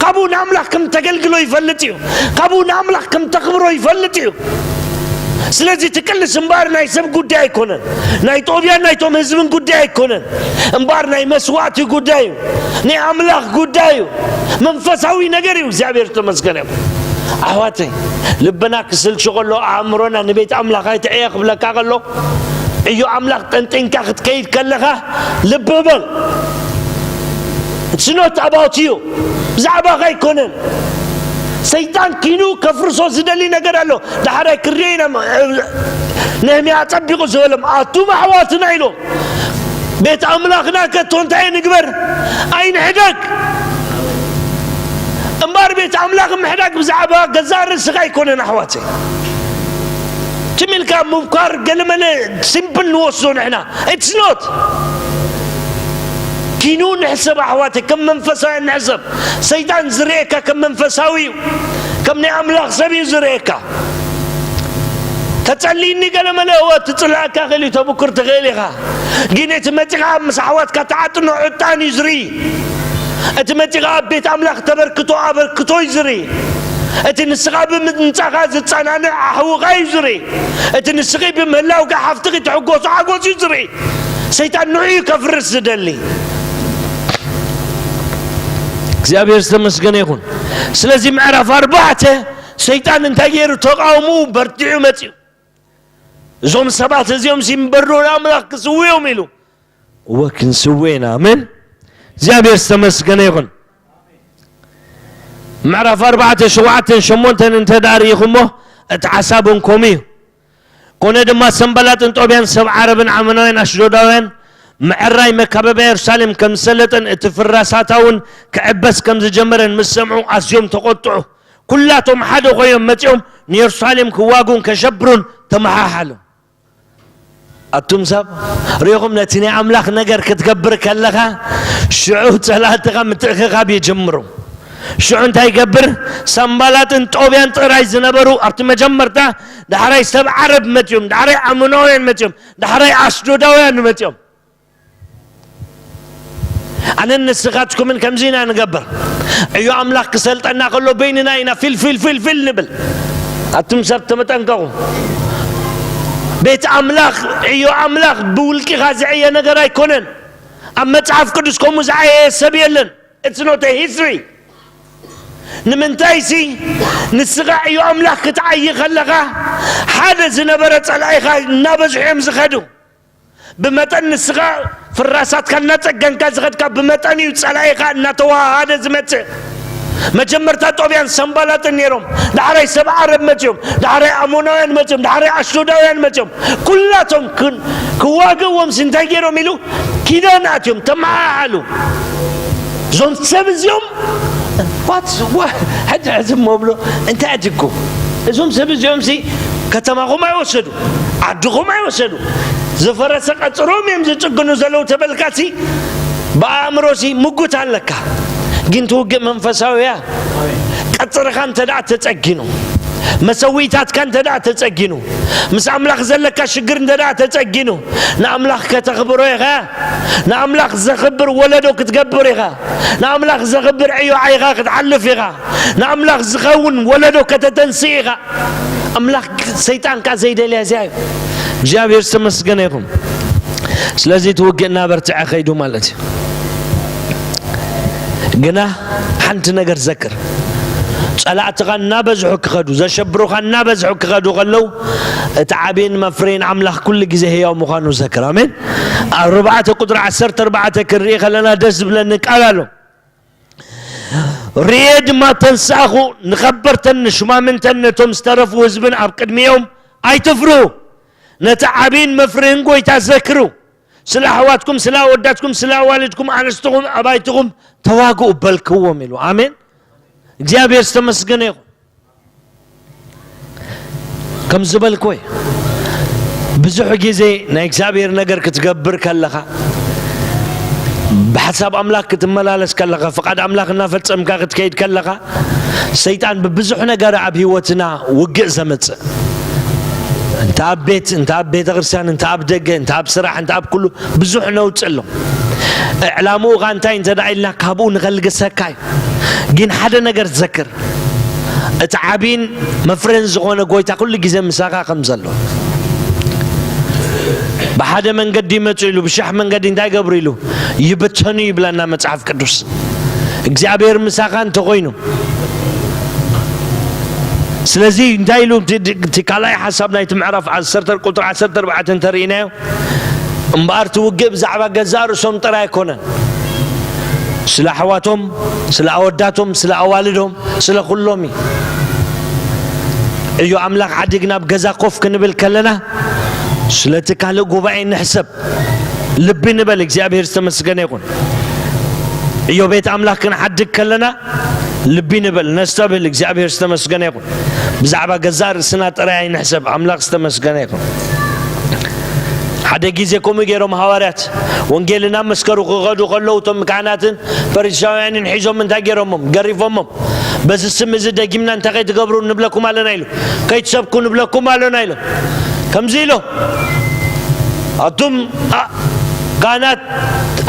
ካብኡ ንኣምላኽ ከም ተገልግሎ ይፈልጥ እዩ። ካብኡ ንኣምላኽ ከም ተኽብሮ ይፈልጥ እዩ። ስለዚ እቲ ቅልስ እምባር ናይ ሰብ ጉዳይ ኣይኮነን። ናይ ጦብያን ናይቶም ህዝብን ጉዳይ ኣይኮነን። እምባር ናይ መስዋእቲ ጉዳይ እዩ። ናይ ኣምላኽ ጉዳይ እዩ። መንፈሳዊ ነገር እዩ። እግዚኣብሔር ዝተመስገነ ይኹን። ኣሕዋተይ፣ ልብና ክስልቹ ከሎ፣ ኣእምሮና ንቤት ኣምላኽ ኣይትዕየ ክብለካ ከሎ፣ ዕዮ ኣምላኽ ጠንጢንካ ክትከይድ ከለኻ ልቢ በል። It's not about you። ብዛዕባኻ ኣይኮነን። ሰይጣን ኪኑ ከፍርሶ ዝደሊ ነገር ኣሎ። ዳሕራይ ክርዮ ኢና። ነህምያ ኣጸቢቑ ዝበሎም፣ ኣቱም ኣሕዋትና ኢሎም፣ ቤት ኣምላኽና ከቶ እንታይ ንግበር? ኣይንሕደግ። እምበር ቤት ኣምላኽ ምሕዳግ ብዛዕባ ገዛእ ርእስኻ ኣይኮነን ኣሕዋተይ። ትም ኢልካ ምብኳር ገለመለ ሲምፕል ንወስዶ ንሕና። It's not። ኪኑ ንሕሰብ ኣሕዋተይ፣ ከም መንፈሳውያን ንሕሰብ። ሰይጣን ዝርእየካ ከም መንፈሳዊ እዩ፣ ከም ናይ ኣምላኽ ሰብ እዩ ዝርእየካ። ተጸልይኒ ገለመለ እወ ትጽልኣካ ክእል እዩ፣ ተብኩር ትኽእል ኢኻ። ግን እቲ መጺኻ ምስ ኣሕዋትካ ትዓጥኖ ዕጣን እዩ ዝርኢ። እቲ መጺኻ ኣብ ቤት ኣምላኽ ተበርክቶ ኣበርክቶ እዩ ዝርኢ። እቲ ንስኻ ብምምጻኻ ዝጸናንዕ ኣሕውኻ እዩ ዝርኢ። እቲ ንስኺ ብምህላውካ ሓፍትኺ ትሕጎሶ ሓጎስ እዩ ዝርኢ። ሰይጣን ንዑ እዩ ከፍርስ ዝደሊ። እግዚኣብሔር ዝተመስገነ ይኹን። ስለዚ ምዕራፍ ኣርባዕተ ሰይጣን እንታይ ገይሩ? ተቃውምኡ በርቲዑ መጺኡ። እዞም ሰባት እዚኦም ሲ እምበር ዶ ንኣምላኽ ክስውዮም ኢሉ። እወ ክንስው ኢና። ኣሜን። እግዚኣብሔር ዝተመስገነ ይኹን። ምዕራፍ ኣርባዕተ ሸውዓተን ሸሞንተን እንተ ደኣ ርኢኹሞ እቲ ሓሳብ እንኮም እዩ። ኮነ ድማ ሰንባላጥን ጦብያን ሰብ ዓረብን ዓመናውያን ኣሽዶዳውያን ምዕራይ መካበብያ የሩሳሌም ከም ዝሰለጠን እቲ ፍራሳታ እውን ክዕበስ ከም ዝጀመረን ምስ ሰምዑ ኣዝዮም ተቖጥዑ። ኩላቶም ሓደ ኮይኖም መጺኦም ንየሩሳሌም ክዋጉን ከሸብሩን ተመሓሓሉ። ኣቱም ሰብ ርኢኹም ነቲ ናይ ኣምላኽ ነገር ክትገብር ከለኻ ሽዑ ጸላእትኻ ምትእኽኻብ ይጅምሩ። ሽዑ እንታይ ይገብር? ሳምባላጥን ጦብያን ጥራይ ዝነበሩ ኣብቲ መጀመርታ፣ ዳሕራይ ሰብ ዓረብ መጺኦም፣ ዳሕራይ ኣሞናውያን መጺኦም፣ ዳሕራይ ኣሽዶዳውያን መጺኦም። ኣነን ንስኻትኩምን ከምዚ ኢና ንገብር። ዕዮ ኣምላኽ ክሰልጠና ከሎ በይንና ኢና ፊል ፊል ፊል ፊል ንብል። ኣቱም ሰብ ተመጠንቀቑ። ቤት ኣምላኽ፣ ዕዮ ኣምላኽ ብውልቂኻ ዝዕየ ነገር ኣይኮነን። ኣብ መጽሓፍ ቅዱስ ከምኡ ዝዓየየ ሰብ የለን። It's not a history። ንምንታይሲ ንስኻ ዕዮ ኣምላኽ ክትዓዪ ከለኻ ሓደ ዝነበረ ጸላኢኻ እናበዝሑ እዮም ዝኸዱ። ብመጠን ንስኻ ፍራሳትካ እናጸገንካ ዝኸድካ ብመጠን እዩ ጸላኢኻ እናተወሃሃደ ዝመጽእ። መጀመርታ ጦብያን ሰንባላጥን ነይሮም፣ ዳሕራይ ሰብ ዓረብ መጺኦም፣ ዳሕራይ ኣሞናውያን መጺኦም፣ ዳሕራይ ኣሽዶዳውያን መጺኦም። ኩላቶም ክን- ክዋግእዎም ሲ እንታይ ገይሮም ኢሉ ኪዳን ኣትዮም ተመሓሓሉ። እዞም ሰብ እዚኦም what what ሕጂ ሕዚ እሞ ብሎ እንታይ ኣድጎ እዞም ሰብ እዚኦም ሲ ከተማኹም ኣይወሰዱ፣ ዓድኹም ኣይወሰዱ፣ ዝፈረሰ ቀጽሮም እዮም ዝጽግኑ ዘለዉ ተበልካሲ ብኣእምሮሲ ምጉት ኣለካ። ግን ትውግእ መንፈሳዊ እያ። ቀጽርኻ እንተ ደኣ ተጸጊኑ፣ መሰዊታትካ እንተ ደኣ ተጸጊኑ፣ ምስ ኣምላኽ ዘለካ ሽግር እንተ ደኣ ተጸጊኑ፣ ንኣምላኽ ከተኽብሮ ኢኻ። ንኣምላኽ ዘኽብር ወለዶ ክትገብር ኢኻ። ንኣምላኽ ዘኽብር ዕዮ ዓይኻ ክትሓልፍ ኢኻ። ንኣምላኽ ዝኸውን ወለዶ ከተተንስእ ኢኻ። ኣምላኽ ሰይጣን ከኣ ዘይደልያ እዚኣ እዩ። እግዚኣብሔር ዝተመስገነ ይኹን። ስለዚ እቲ ውግእ እናበርትዐ ኸይዱ ማለት እዩ። ግና ሓንቲ ነገር ዘክር፣ ጸላእትኻ እናበዝሑ ክኸዱ፣ ዘሸብሩኻ እናበዝሑ ክኸዱ ከለዉ፣ እቲ ዓብይን መፍረይን ኣምላኽ ኩሉ ግዜ ህያው ምዃኑ ዘክር። ኣሜን። ኣብ ኣርባዕተ ቁጥሪ ዓሰርተ ኣርባዕተ ክንርኢ ከለና ደስ ዝብለኒ ቃል ኣሎ። ርኤ ድማ ተንሳእኹ፣ ንኸበርተን ንሹማምንተን ነቶም ዝተረፉ ህዝብን ኣብ ቅድሚኦም ኣይትፍርሁ። ነቲ ዓብይን መፍርህን ጎይታ ዘክሩ። ስለ ኣሕዋትኩም፣ ስለ ኣወዳትኩም፣ ስለ ኣዋልድኩም፣ ኣንስትኹም፣ ኣባይትኹም ተዋግኡ በልክዎም ኢሉ። ኣሜን። እግዚኣብሔር ዝተመስገነ ይኹን። ከም ዝበልኩ ብዙሕ ግዜ ናይ እግዚኣብሔር ነገር ክትገብር ከለኻ፣ ብሓሳብ ኣምላኽ ክትመላለስ ከለኻ፣ ፍቓድ ኣምላኽ እናፈጸምካ ክትከይድ ከለኻ፣ ሰይጣን ብብዙሕ ነገር ኣብ ህይወትና ውግእ ዘምጽእ፣ እንተ ኣብ ቤት፣ እንተ ኣብ ቤተ ክርስቲያን፣ እንተ ኣብ ደገ፣ እንተ ኣብ ስራሕ፣ እንተ ኣብ ኩሉ ብዙሕ ነውጽእ ኣሎ። ዕላምኡ ኸኣ እንታይ እንተ ደኣ ኢልና፣ ካብኡ ንኸልግሰካ እዩ። ግን ሓደ ነገር ዘክር፣ እቲ ዓብይን መፍረን ዝኾነ ጎይታ ኩሉ ግዜ ምሳኻ ከም ዘሎ። ብሓደ መንገዲ ይመጹ ኢሉ፣ ብሽሕ መንገዲ እንታይ ገብሩ ኢሉ፣ ይብተኑ ይብለና መጽሓፍ ቅዱስ። እግዚኣብሔር ምሳኻ እንተኾይኑ፣ ስለዚ እንታይ ኢሉ እቲ፣ እቲ ካልኣይ ሓሳብ ናይቲ ምዕራፍ ዓሰርተ ቁጥሪ ዓሰርተ ኣርባዕተ እንተርኢናዮ፣ እምበኣር እቲ ውግእ ብዛዕባ ገዛእ ርእሶም ጥራይ ኣይኮነን። ስለ ኣሕዋቶም፣ ስለ ኣወዳቶም፣ ስለ ኣዋልዶም፣ ስለ ኩሎም እዩ። ዕዮ ኣምላኽ ዓዲግና ኣብ ገዛ ኮፍ ክንብል ከለና፣ ስለቲ ካልእ ጉባኤ ንሕሰብ። ልቢ ንበል፣ እግዚኣብሔር ዝተመስገነ ይኹን። ዕዮ ቤት ኣምላኽ ክንዓድግ ከለና፣ ልቢ ንበል፣ ነስተብህል፣ እግዚኣብሔር ዝተመስገነ ይኹን። ብዛዕባ ገዛእ ርእስና ጥራይ ኣይንሕሰብ፣ ኣምላኽ ዝተመስገነ ይኹን። ሓደ ግዜ ከምኡ ገይሮም ሃዋርያት ወንጌል እናመስከሩ ክኸዱ ከለዉ፣ እቶም ካህናትን ፈሪሳውያንን ሒዞም እንታይ ገይሮሞም? ገሪፎሞም። በዚ ስም እዚ ደጊምና እንታይ ከይትገብሩ ንብለኩም ኣለና ኢሉ። ከይትሰብኩ ንብለኩም ኣለና ኢሎም። ከምዚ ኢሎም፣ ኣቱም ኣ-፣ ካህናት፣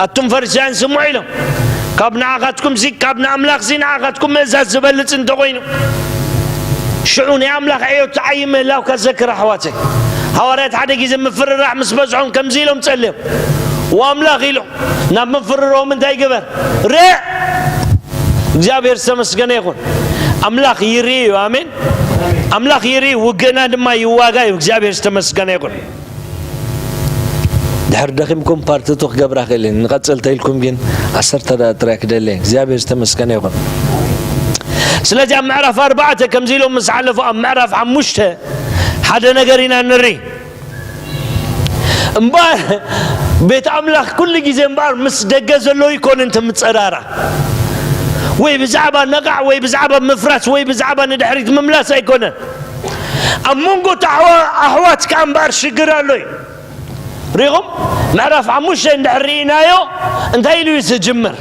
ኣቱም ፈሪሳውያን ስምዑ ኢሎም። ካብ ንዓኻትኩም ሲ፣ ካብ ንኣምላኽ ሲ ንዓኻትኩም ምእዛዝ ዝበልጽ እንተኾይኑ፣ ሽዑ ናይ ኣምላኽ ዕዮ ትዓዪ ምህላውካ ዘክር ኣሕዋተይ። ሃዋርያት ሓደ ግዜ ምፍርራሕ ምስ በዝሖም ከምዚ ኢሎም ጸልዮም፣ "ወኣምላኽ" ኢሎም፣ ናብ ምፍርርኦም እንታይ ግበር? ርእ! እግዚኣብሔር ዝተመስገነ ይኹን። ኣምላኽ ይርኢ እዩ። ኣሜን። ኣምላኽ ይርኢ፣ ውግእና ድማ ይዋጋ እዩ። እግዚኣብሔር ዝተመስገነ ይኹን። ድሕር ደኺምኩም ፓርት ቱ ክገብራ ክእል እየ። ንቐጽል ተኢልኩም ግን ዓሰርተ ደቂቕ ጥራይ ክደሊ እየ። እግዚኣብሔር ዝተመስገነ ይኹን። ስለዚ ኣብ ምዕራፍ ኣርባዕተ ከምዚ ኢሎም ምስ ሓለፉ፣ ኣብ ምዕራፍ ሓሙሽተ ሓደ ነገር ኢና ንርኢ። እምበኣር ቤት ኣምላኽ ኩሉ ግዜ እምበኣር ምስ ደገ ዘሎ ኣይኮነን እቲ ምጸራራ፣ ወይ ብዛዕባ ነቓዕ ወይ ብዛዕባ ምፍራስ ወይ ብዛዕባ ንድሕሪት ምምላስ ኣይኮነን። ኣብ መንጎ ኣሕዋ- ኣሕዋት ከኣ እምበኣር ሽግር ኣሎ እዩ። ሪኹም? ምዕራፍ ሓሙሽተ እንድሕር ርኢናዮ እንታይ ኢሉ እዩ ዝጅምር?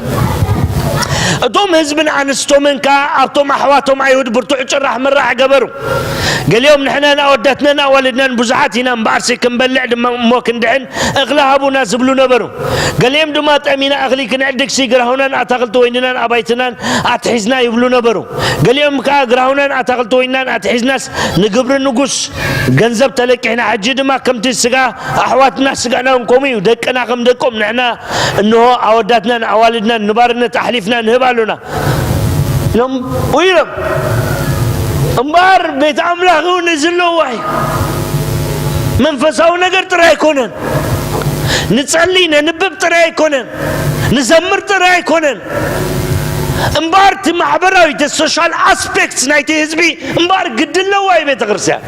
እቶም ህዝብን ኣንስቶምን ከኣ ኣብቶም ኣሕዋቶም ኣይሁድ ብርቱዕ ጭራሕ ምራሕ ገበሩ። ገሊኦም ንሕናን ኣወዳትናን ኣዋልድናን ብዙሓት ኢና እምበኣርሲ ክንበልዕ ድማ እሞ ክንድሕን እኽሊ ሃቡና ዝብሉ ነበሩ። ገሊኦም ድማ ጠሚና እኽሊ ክንዕድግሲ ግራሁናን ኣታኽልቲ ወይንናን ኣባይትናን ኣትሒዝና ይብሉ ነበሩ። ገሊኦም ከኣ ግራሁናን ኣታኽልቲ ወይንናን ኣትሒዝናስ ንግብሪ ንጉስ ገንዘብ ተለቂሕና፣ ሕጂ ድማ ከምቲ ስጋ ኣሕዋትና ስጋና እውን ከምኡ እዩ፣ ደቅና ከም ደቆም ንሕና እንሆ ኣወዳትናን ኣዋልድናን ንባርነት ኣሕሊፍና ንህብ ኣሎና ኢሎም ኢሎም። እምበኣር ቤት ኣምላኽ እውን እዚ ኣለዋ እዩ። መንፈሳዊ ነገር ጥራይ ኣይኮነን። ንጸሊ ነንብብ ጥራይ ኣይኮነን። ንዘምር ጥራይ ኣይኮነን። እምበኣር እቲ ማሕበራዊ፣ እቲ ሶሻል ኣስፔክትስ ናይቲ ህዝቢ እምበኣር ግዲ ኣለዋ እዩ ቤተ ክርስቲያን።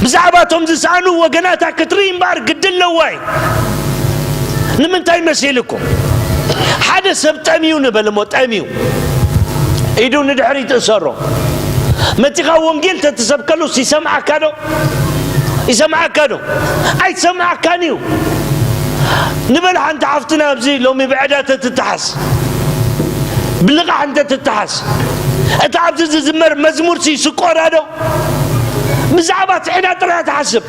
ብዛዕባ እቶም ዝሰኣኑ ወገናታ ክትርኢ እምበኣር ግዲ ኣለዋ እዩ። ንምንታይ መሲልኩም? ሓደ ሰብ ጠምዩ ንበል እሞ፣ ጠምዩ፣ ኢዱ ንድሕሪት እሰሮ። መጺኻ ወንጌል ተትሰብከሉስ ይሰምዓካ ዶ? ይሰምዓካ ዶ? ኣይሰምዓካን እዩ። ንበል ሓንቲ ሓፍትና ኣብዚ ሎሚ ብዕዳ ተትተሓዝ፣ ብልቓሕ እንተ ትተሓዝ፣ እታ ኣብዚ ዝዝመር መዝሙርሲ ይስቆራ ዶ? ብዛዕባ እቲ ዕዳ ጥራይ ትሓስብ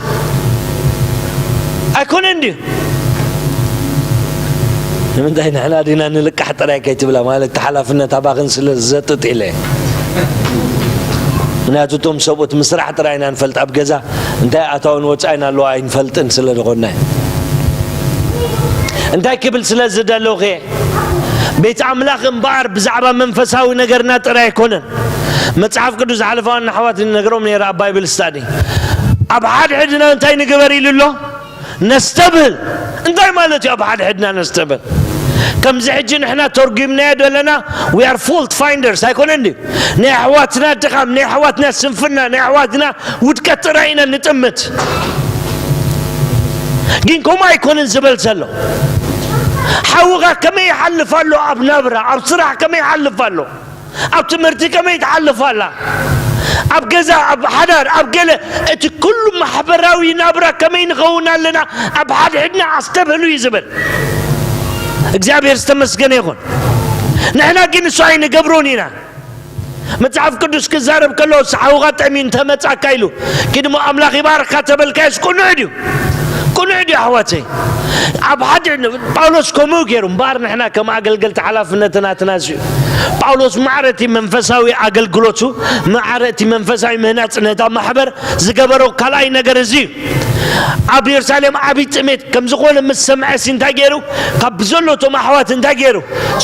ኣይኮነን ድዩ? ንምንታይ ንሕና ዲና ንልቃሕ ጥራይ ከይትብላ፣ ማለት እቲ ሓላፍነት ኣባኽን ስለ ዝዘጥጥ ኢለ። ምክንያቱ እቶም ሰብኡት ምስራሕ ጥራይ ኢና ንፈልጥ፣ ኣብ ገዛ እንታይ ኣታውን ወጻኢን ኣለዋ ኣይንፈልጥን ስለ ዝኾንና እዩ። እንታይ ክብል ስለ ዝደለኹ እየ? ቤት ኣምላኽ እምበኣር ብዛዕባ መንፈሳዊ ነገርና ጥራይ ኣይኮነን። መጽሓፍ ቅዱስ ዝሓለፈ እዋን ንኣሕዋት ነግሮም ነይረ ኣብ ባይብል ስታዲ። ኣብ ሓድሕድና እንታይ ንግበር ኢሉ ኣሎ? ነስተብህል። እንታይ ማለት እዩ ኣብ ሓድሕድና ነስተብህል? ከምዚ ሕጂ ንሕና ተርጒምናዮ ዘለና we are fault finders ኣይኮነን ድዩ? ናይ ኣሕዋትና ድኻም፣ ናይ ኣሕዋትና ስንፍና፣ ናይ ኣሕዋትና ውድቀት ጥራይ ኢና ንጥምት። ግን ከምኡ ኣይኮነን ዝበል ዘሎ። ሓውኻ ከመይ ይሓልፍ ኣሎ? ኣብ ናብራ፣ ኣብ ስራሕ ከመይ ይሓልፍ ኣሎ? ኣብ ትምህርቲ ከመይ ትሓልፍ ኣላ? ኣብ ገዛ፣ ኣብ ሓዳር፣ ኣብ ገለ፣ እቲ ኩሉ ማሕበራዊ ናብራ ከመይ ንኸውን ኣለና? ኣብ ሓድሕድና ኣስተብህሉ እዩ ዝብል። እግዚኣብሔር ዝተመስገነ ይኹን። ንሕና ግን እሱ ኣይንገብሮን ኢና። መጽሓፍ ቅዱስ ክዛረብ ከሎ፣ "ሓውኻ ጠምዩ እንተመጻካ" ኢሉ፣ "ኪድ እሞ ኣምላኽ ይባርካ" ተበልካዮስ ቅኑዕ ድዩ? ቅኑዕ ድዩ ኣሕዋተይ? ኣብ ሓደ ን-፣ ጳውሎስ ከምኡ ገይሩ እምበኣር፣ ንሕና ከም ኣገልገልቲ ሓላፍነት ናትና እዚ እዩ። ጳውሎስ ማዕረ እቲ መንፈሳዊ ኣገልግሎቱ፣ ማዕረ እቲ መንፈሳዊ ምህናጽ ነታ ማሕበር ዝገበሮ ካልኣይ ነገር እዚ እዩ። ኣብ የሩሳሌም ዓብዪ ጥሜት ከም ዝኾነ ምስ ሰምዐሲ እንታይ ገይሩ? ካብ ብዘሎ እቶም ኣሕዋት እንታይ ገይሩ?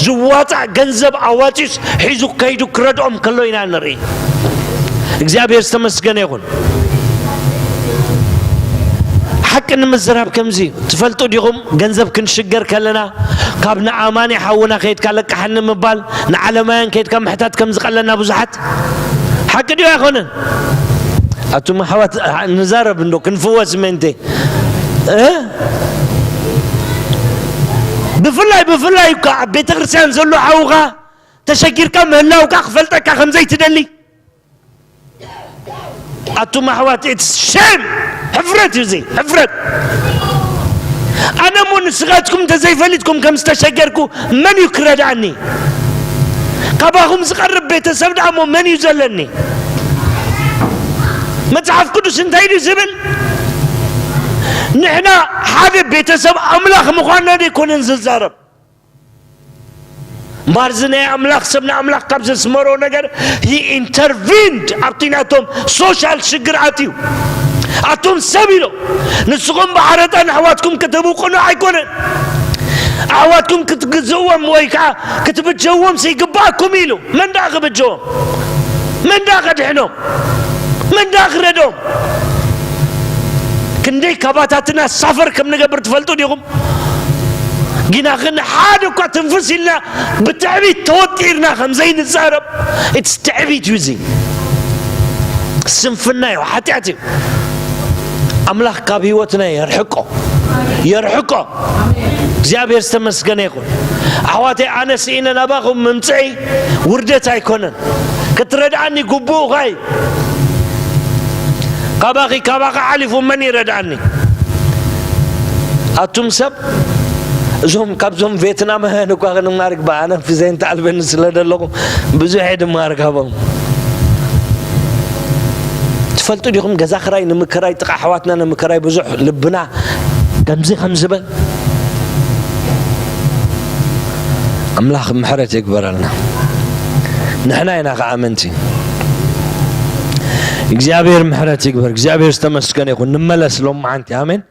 ዝዋጻእ ገንዘብ ኣዋጺኡስ ሒዙ ከይዱ ክረድኦም ከሎ ኢና ንርኢ። እግዚኣብሔር ዝተመስገነ ይኹን። ሓቂ ንምዝራብ ከምዚ እዩ። ትፈልጡ ዲኹም? ገንዘብ ክንሽገር ከለና ካብ ንኣማኒ ሓውና ከይድካ ለቅሓኒ ምባል፣ ንዓለማውያን ከይድካ ምሕታት ከም ዝቐለና ብዙሓት። ሓቂ ድዩ ኣይኮነን? ኣቱም ኣሕዋት ንዛረብ እንዶ ክንፍወስ ምእንቲ። እ? ብፍላይ፣ ብፍላይ እኳ ኣብ ቤተ ክርስቲያን ዘሎ ሓውኻ ተሸጊርካ ምህላውካ ክፈልጠካ ከም ዘይትደሊ። ኣቱም ኣሕዋት፣ it's shame። ሕፍረት እዩ እዚ፣ ሕፍረት። ኣነ እሞ ንስኻትኩም እንተዘይፈሊጥኩም ከም ዝተሸገርኩ መን እዩ ክረድኣኒ? ካባኹም ዝቐርብ ቤተሰብ ደኣ እሞ መን እዩ ዘለኒ? መጽሓፍ ቅዱስ እንታይ ድዩ ዝብል? ንሕና ሓደ ቤተሰብ ኣምላኽ ምዃንና ደይኮነን ዝዛረብ። እምበኣር እዚ ናይ ኣምላኽ ሰብ ንኣምላኽ ካብ ዘስመሮ ነገር፣ he intervened ኣብቲ ናቶም ሶሻል ሽግር ኣትዩ። ኣቱም ሰብ ኢሎ፣ ንስኹም ብሓረጣ ንኣሕዋትኩም ክትህቡ ቅኑዕ ኣይኮነን። ኣሕዋትኩም ክትግዝእዎም ወይ ከዓ ክትብጀዎም ዘይግባኣኩም ኢሉ። መን ደኣ ክብጀዎም? መን ደኣ ከድሕኖም? መን ደኣ ክረድኦም? ክንደይ ካባታትና ሳፈር ከም ንገብር ትፈልጡ ዲኹም? ግና ግን ሓደ እኳ ትንፍስ ኢልና ብትዕቢት ተወጢርና ከም ዘይንዛረብ፣ it's ትዕቢት እዩ እዚ። ስንፍና እዩ፣ ሓጢኣት እዩ። ኣምላኽ ካብ ህይወትና የርሕቆ፣ የርሕቆ። እግዚኣብሔር ዝተመስገነ ይኹን። ኣሕዋተይ፣ ኣነ ስኢነ ናባኹም ምምፅዒ ውርደት ኣይኮነን። ክትረድኣኒ ግቡእኻ እዩ። ካባኺ፣ ካባኻ ሓሊፉ መን ይረድኣኒ? ኣቱም ሰብ፣ እዞም ካብዞም ቬትናማውያን እኳ ክንማር ግባእ። ኣነ ፊዘይን ተኣልበኒ ስለ ዘለኹ ብዙሕ እየ ድማር ካቦም። ትፈልጡ ዲኹም? ገዛ ክራይ ንምክራይ፣ ጥቓ ኣሕዋትና ንምክራይ ብዙሕ ልብና ከምዚ ከም ዝበል። ኣምላኽ ምሕረት ይግበረልና። ንሕና ኢና ከዓ ኣመንቲ። እግዚኣብሔር ምሕረት ይግበር። እግዚኣብሔር ዝተመስገነ ይኹን። ንመለስ ሎማዓንቲ። ኣሜን።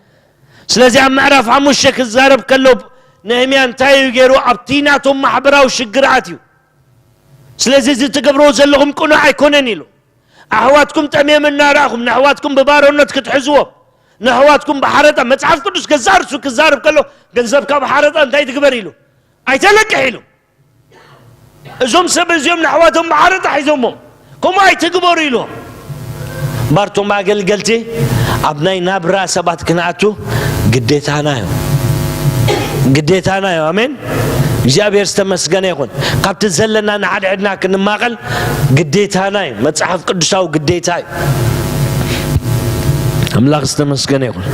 ስለዚ ኣብ ምዕራፍ ሓሙሽተ ክዛረብ ከሎ ነህምያ እንታይ እዩ ገይሩ? ኣብቲ ናቶም ማሕበራዊ ሽግራት እዩ። ስለዚ እዚ ትገብርዎ ዘለኹም ቅኑዕ ኣይኮነን ኢሉ። ኣሕዋትኩም ጠምዮም እናረኣኹም፣ ንኣሕዋትኩም ብባርነት ክትሕዝዎም፣ ንኣሕዋትኩም ብሓረጣ፣ መጽሓፍ ቅዱስ ገዛእ ርእሱ ክዛረብ ከሎ፣ ገንዘብካ ብሓረጣ እንታይ ትግበር ኢሉ? ኣይተለቅሕ ኢሉ። እዞም ሰብ እዚኦም ንኣሕዋቶም ብሓረጣ ሒዞሞም፣ ከምኡ ኣይትግበሩ ኢሉ። እምበኣር እቶም ኣገልገልቲ ኣብ ናይ ናብራ ሰባት ክንኣቱ ግዴታና እዩ። ግዴታና እዩ። ኣሜን። እግዚኣብሔር ዝተመስገነ ይኹን። ካብቲ ዘለና ንሓድሕድና ክንማቐል ግዴታና እዩ። መጽሓፍ ቅዱሳዊ ግዴታ እዩ። ኣምላኽ ዝተመስገነ ይኹን።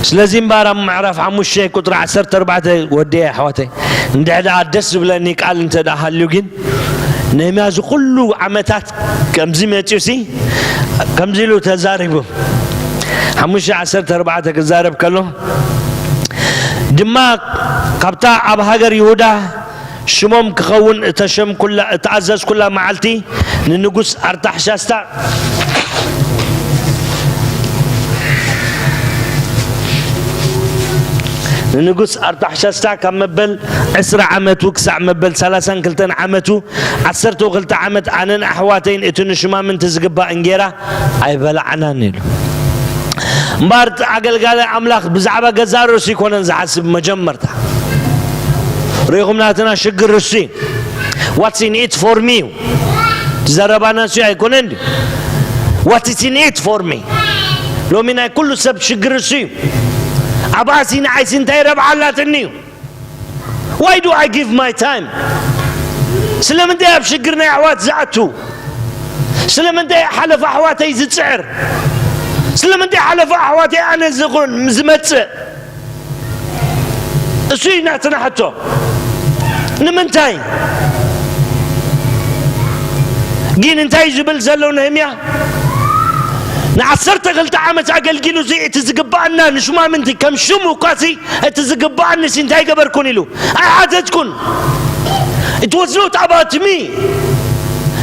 ስለዚ እምበኣር ኣብ ምዕራፍ ሓሙሽተ ቁጽሪ ዓሰርተ ኣርባዕተ ወዲ ኣሕዋተይ፣ እንድሕር ደኣ ደስ ዝብለኒ ቃል እንተ ደኣ ሃልዩ ግን፣ ነህምያ እዚ ኩሉ ዓመታት ከምዚ መጺኡሲ፣ ከምዚ ኢሉ ተዛሪቡ። ሓሙሽተ ዓሰርተ ኣርባዕተ ክዛረብ ከሎ፣ ድማ ካብታ ኣብ ሃገር ይሁዳ ሽሞም ክኸውን እተሸምኩላ፣ እተኣዘዝኩላ መዓልቲ ንንጉስ ኣርታሕሻስታ፣ ንንጉስ ኣርታሕሻስታ ካብ መበል ዕስራ ዓመቱ ክሳዕ መበል ሰላሳን ክልተን ዓመቱ ዓሰርተ ክልተ ዓመት ኣነን ኣሕዋተይን እቲ ንሹማምንቲ ዝግባእ እንጌራ ኣይበላዕናን ኢሉ። እምበኣር እቲ ኣገልጋሊ ኣምላኽ ብዛዕባ ገዛእ ርእሱ ኣይኮነን ዝሓስብ መጀመርታ። ርኢኹም ናትና ሽግር እሱ እዩ። What's in it for me? ዘረባና እሱ ኣይኮነን ድዩ? What is in it for me? ሎሚ ናይ ኩሉ ሰብ ሽግር እሱ እዩ። ኣብኣሲ ንዓይሲ እንታይ ረብሓ ኣላትኒ እዩ? Why do I give my time? ስለምንታይ ኣብ ሽግር ናይ ኣሕዋት ዝኣቱ? ስለምንታይ ሓለፋ ኣሕዋተይ ዝጽዕር? ስለምንታይ ሓለፋ ኣሕዋተይ ኣነ ዝኹን ዝመጽእ? እሱ እዩ ናትና ሕቶ። ንምንታይ? ግን እንታይ ዝብል ዘሎ ነህምያ? ንዓሰርተ ክልተ ዓመት ኣገልጊሉ እዚ እቲ ዝግባኣና ንሹማምንቲ ከም ሽሙ እኳሲ እቲ ዝግባኣኒ ሲ እንታይ ገበርኩን ኢሉ ኣይሓተትኩን። It was not about me.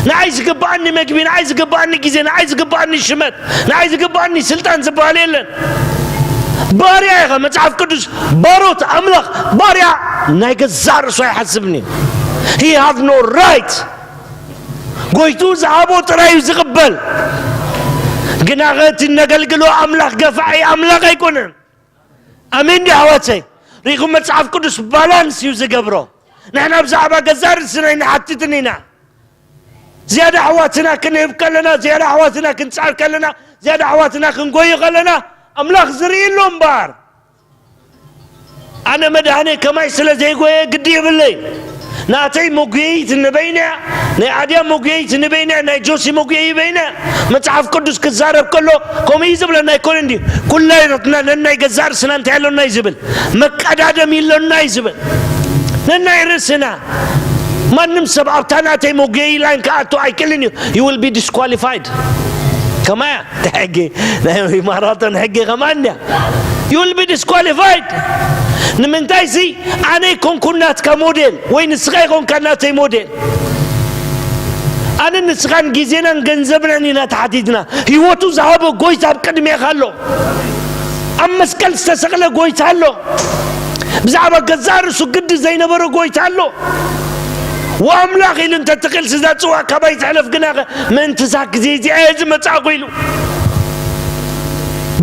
ንዓይ ዝግባኣኒ መግቢ፣ ንዓይ ዝግባኣኒ ግዜ፣ ንዓይ ዝግባኣኒ ሽመት፣ ንዓይ ዝግባኣኒ ስልጣን ዝበሃል የለን። ባርያ ኢኻ። መጽሓፍ ቅዱስ ባሮት ኣምላኽ ባርያ ናይ ገዛእ ርእሱ ኣይሓስብን እዩ። He have no right። ጎይቱ ዝሃቦ ጥራይ እዩ ዝቕበል። ግናኸ እቲ ነገልግሎ ኣምላኽ ገፋዒ ኣምላኽ ኣይኮነን። ኣሜን ድዩ ኣሕዋተይ? ርኢኹም፣ መጽሓፍ ቅዱስ ባላንስ እዩ ዝገብሮ። ንሕና ብዛዕባ ገዛእ ርእስና ኣይንሓትትን ኢና። ዝያዳ ኣሕዋትና ክንህብ ከለና፣ ዝያዳ ኣሕዋትና ክንጽዕር ከለና፣ ዝያዳ ኣሕዋትና ክንጎዩ ከለና፣ ኣምላኽ ዝርኢ ኣሎ እምበኣር። ኣነ መድሃኔ ከማይ ስለ ዘይጎየ ግዲ የብለይ። ናተይ መጉየይት ንበይነያ፣ ናይ ኣድያ መጉየይት ንበይነያ፣ ናይ ጆሲ መጉየይ በይነያ። መጽሓፍ ቅዱስ ክዛረብ ከሎ ከምኡ እዩ ዝብለና ኣይኮነን ድዩ? ኩላይነትና ነናይ ገዛእ ርእስና እንታይ ኣሎና እዩ ዝብል? መቀዳደም ይሎና እዩ ዝብል። ነናይ ርእስና። ማንም ሰብ ኣብታ ናተይ መጉየይ ላይን ክኣቱ ኣይክእልን እዩ። You will be disqualified። ከማያ ሕጊ ናይ ማራቶን ሕጊ ከማን እያ። You will be disqualified። ንምንታይ ሲ ኣነ ይኮንኩ ናትካ ሞዴል ወይ ንስኻ ይኮንካ ናተይ ሞዴል። ኣነ ንስኻን ግዜናን ገንዘብናን ኢና ተሓቲትና። ህይወቱ ዝሃበ ጎይታ ኣብ ቅድሜኻ ኣሎ። ኣብ መስቀል ዝተሰቕለ ጎይታ ኣሎ። ብዛዕባ ገዛእ ርእሱ ግዲ ዘይነበረ ጎይታ ኣሎ። ወኣምላኽ ኢሉ እንተትኽእል ስዛ ጽዋእ ካባይ ትሕለፍ ግናኸ ምእንትዛ ግዜ እዚኣ እየ ዝመጻእኩ ኢሉ።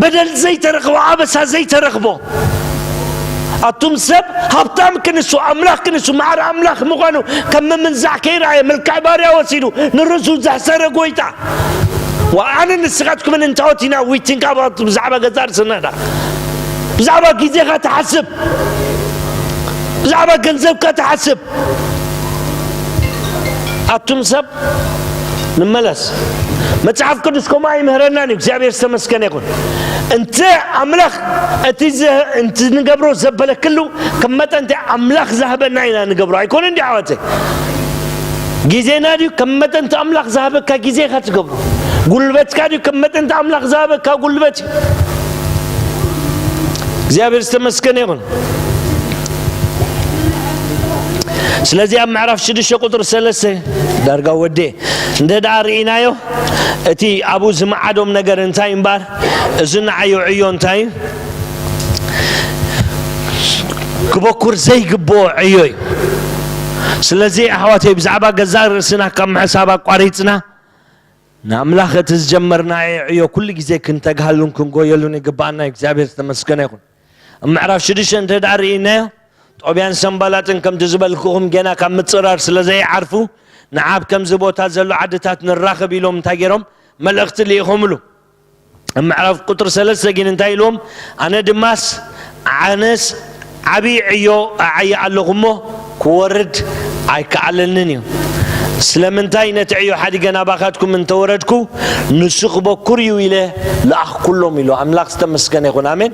በደል ዘይተረኽቦ፣ ኣበሳ ዘይተረኽቦ፣ ኣቱም ሰብ፣ ሃብታም ክንሱ፣ ኣምላኽ ክንሱ፣ ማዕረ ኣምላኽ ምዃኑ ከም ምምንዛዕ ከይረኣየ፣ መልክዕ ባርያ ወሲዱ ንርእሱ ዘሕሰረ ጎይታ። ወኣነ ንስኻትኩምን እንታወት ኢና we think about ብዛዕባ ገዛእ ርእስና ዳ? ብዛዕባ ግዜኻ ትሓስብ፣ ብዛዕባ ገንዘብካ ትሓስብ። ኣቱም ሰብ፣ ንመለስ። መጽሓፍ ቅዱስ ከምኡ ኣይምህረናን እዩ። እግዚኣብሔር ዝተመስገነ ይኹን። እንተ ኣምላኽ እቲ ዘ-፣ እንት-፣ ንገብሮ ዘበለክሉ፣ ከም መጠን እቲ ኣምላኽ ዝሃበና ኢና ንገብሮ። ኣይኮነን ድዩ ኣሕዋተይ? ግዜና ድዩ ከም መጠን እቲ ኣምላኽ ዝሃበካ ግዜ ኢኻ ትገብሮ? ጉልበትካ ድዩ ከም መጠን እቲ ኣምላኽ ዝሃበካ ጉልበት እዩ? እግዚኣብሔር ዝተመስገነ ይኹን። ስለዚ ኣብ ምዕራፍ ሽዱሽተ ቁጥሪ ሰለስተ ዳርጋ ወዴ እንተ ደኣ ርኢናዮ፣ እቲ ኣብኡ ዝመዓዶም ነገር እንታይ እምበኣር፣ እዚ ንዓዮ ዕዮ እንታይ እዩ? ክበኩር ዘይግብኦ ዕዮ እዩ። ስለዚ ኣሕዋተይ፣ ብዛዕባ ገዛእ ርእስና ካብ ምሕሳብ ኣቋሪጽና፣ ንኣምላኽ እቲ ዝጀመርናዮ ዕዮ ኩሉ ግዜ ክንተግሃሉን ክንጎየሉን ይግብኣና እዩ። እግዚኣብሔር ዝተመስገነ ይኹን። ኣብ ምዕራፍ ሽዱሽተ እንተ ደኣ ርኢናዮ፣ ጦብያን ሰንባላጥን ከምቲ ዝበልኩኹም ገና ካብ ምጽራር ስለ ዘይዓርፉ፣ ንዓብ ከምዚ ቦታ ዘሎ ዓድታት ንራኸብ ኢሎም እንታይ ገይሮም? መልእኽቲ ልኢኾምሉ። ኣብ ምዕራፍ ቁጥሪ ሰለስተ ግን እንታይ ኢልዎም? ኣነ ድማስ፣ ኣነስ ዓብዪ ዕዮ እዓዪ ኣለኹ እሞ፣ ክወርድ ኣይከኣለንን እዩ። ስለምንታይ ነቲ ዕዮ ሓዲገ ናባኻትኩም እንተወረድኩ፣ ንሱ ክበኩር እዩ ኢለ ለኣኽኩሎም ኢሉ። ኣምላኽ ዝተመስገነ ይኹን። ኣሜን።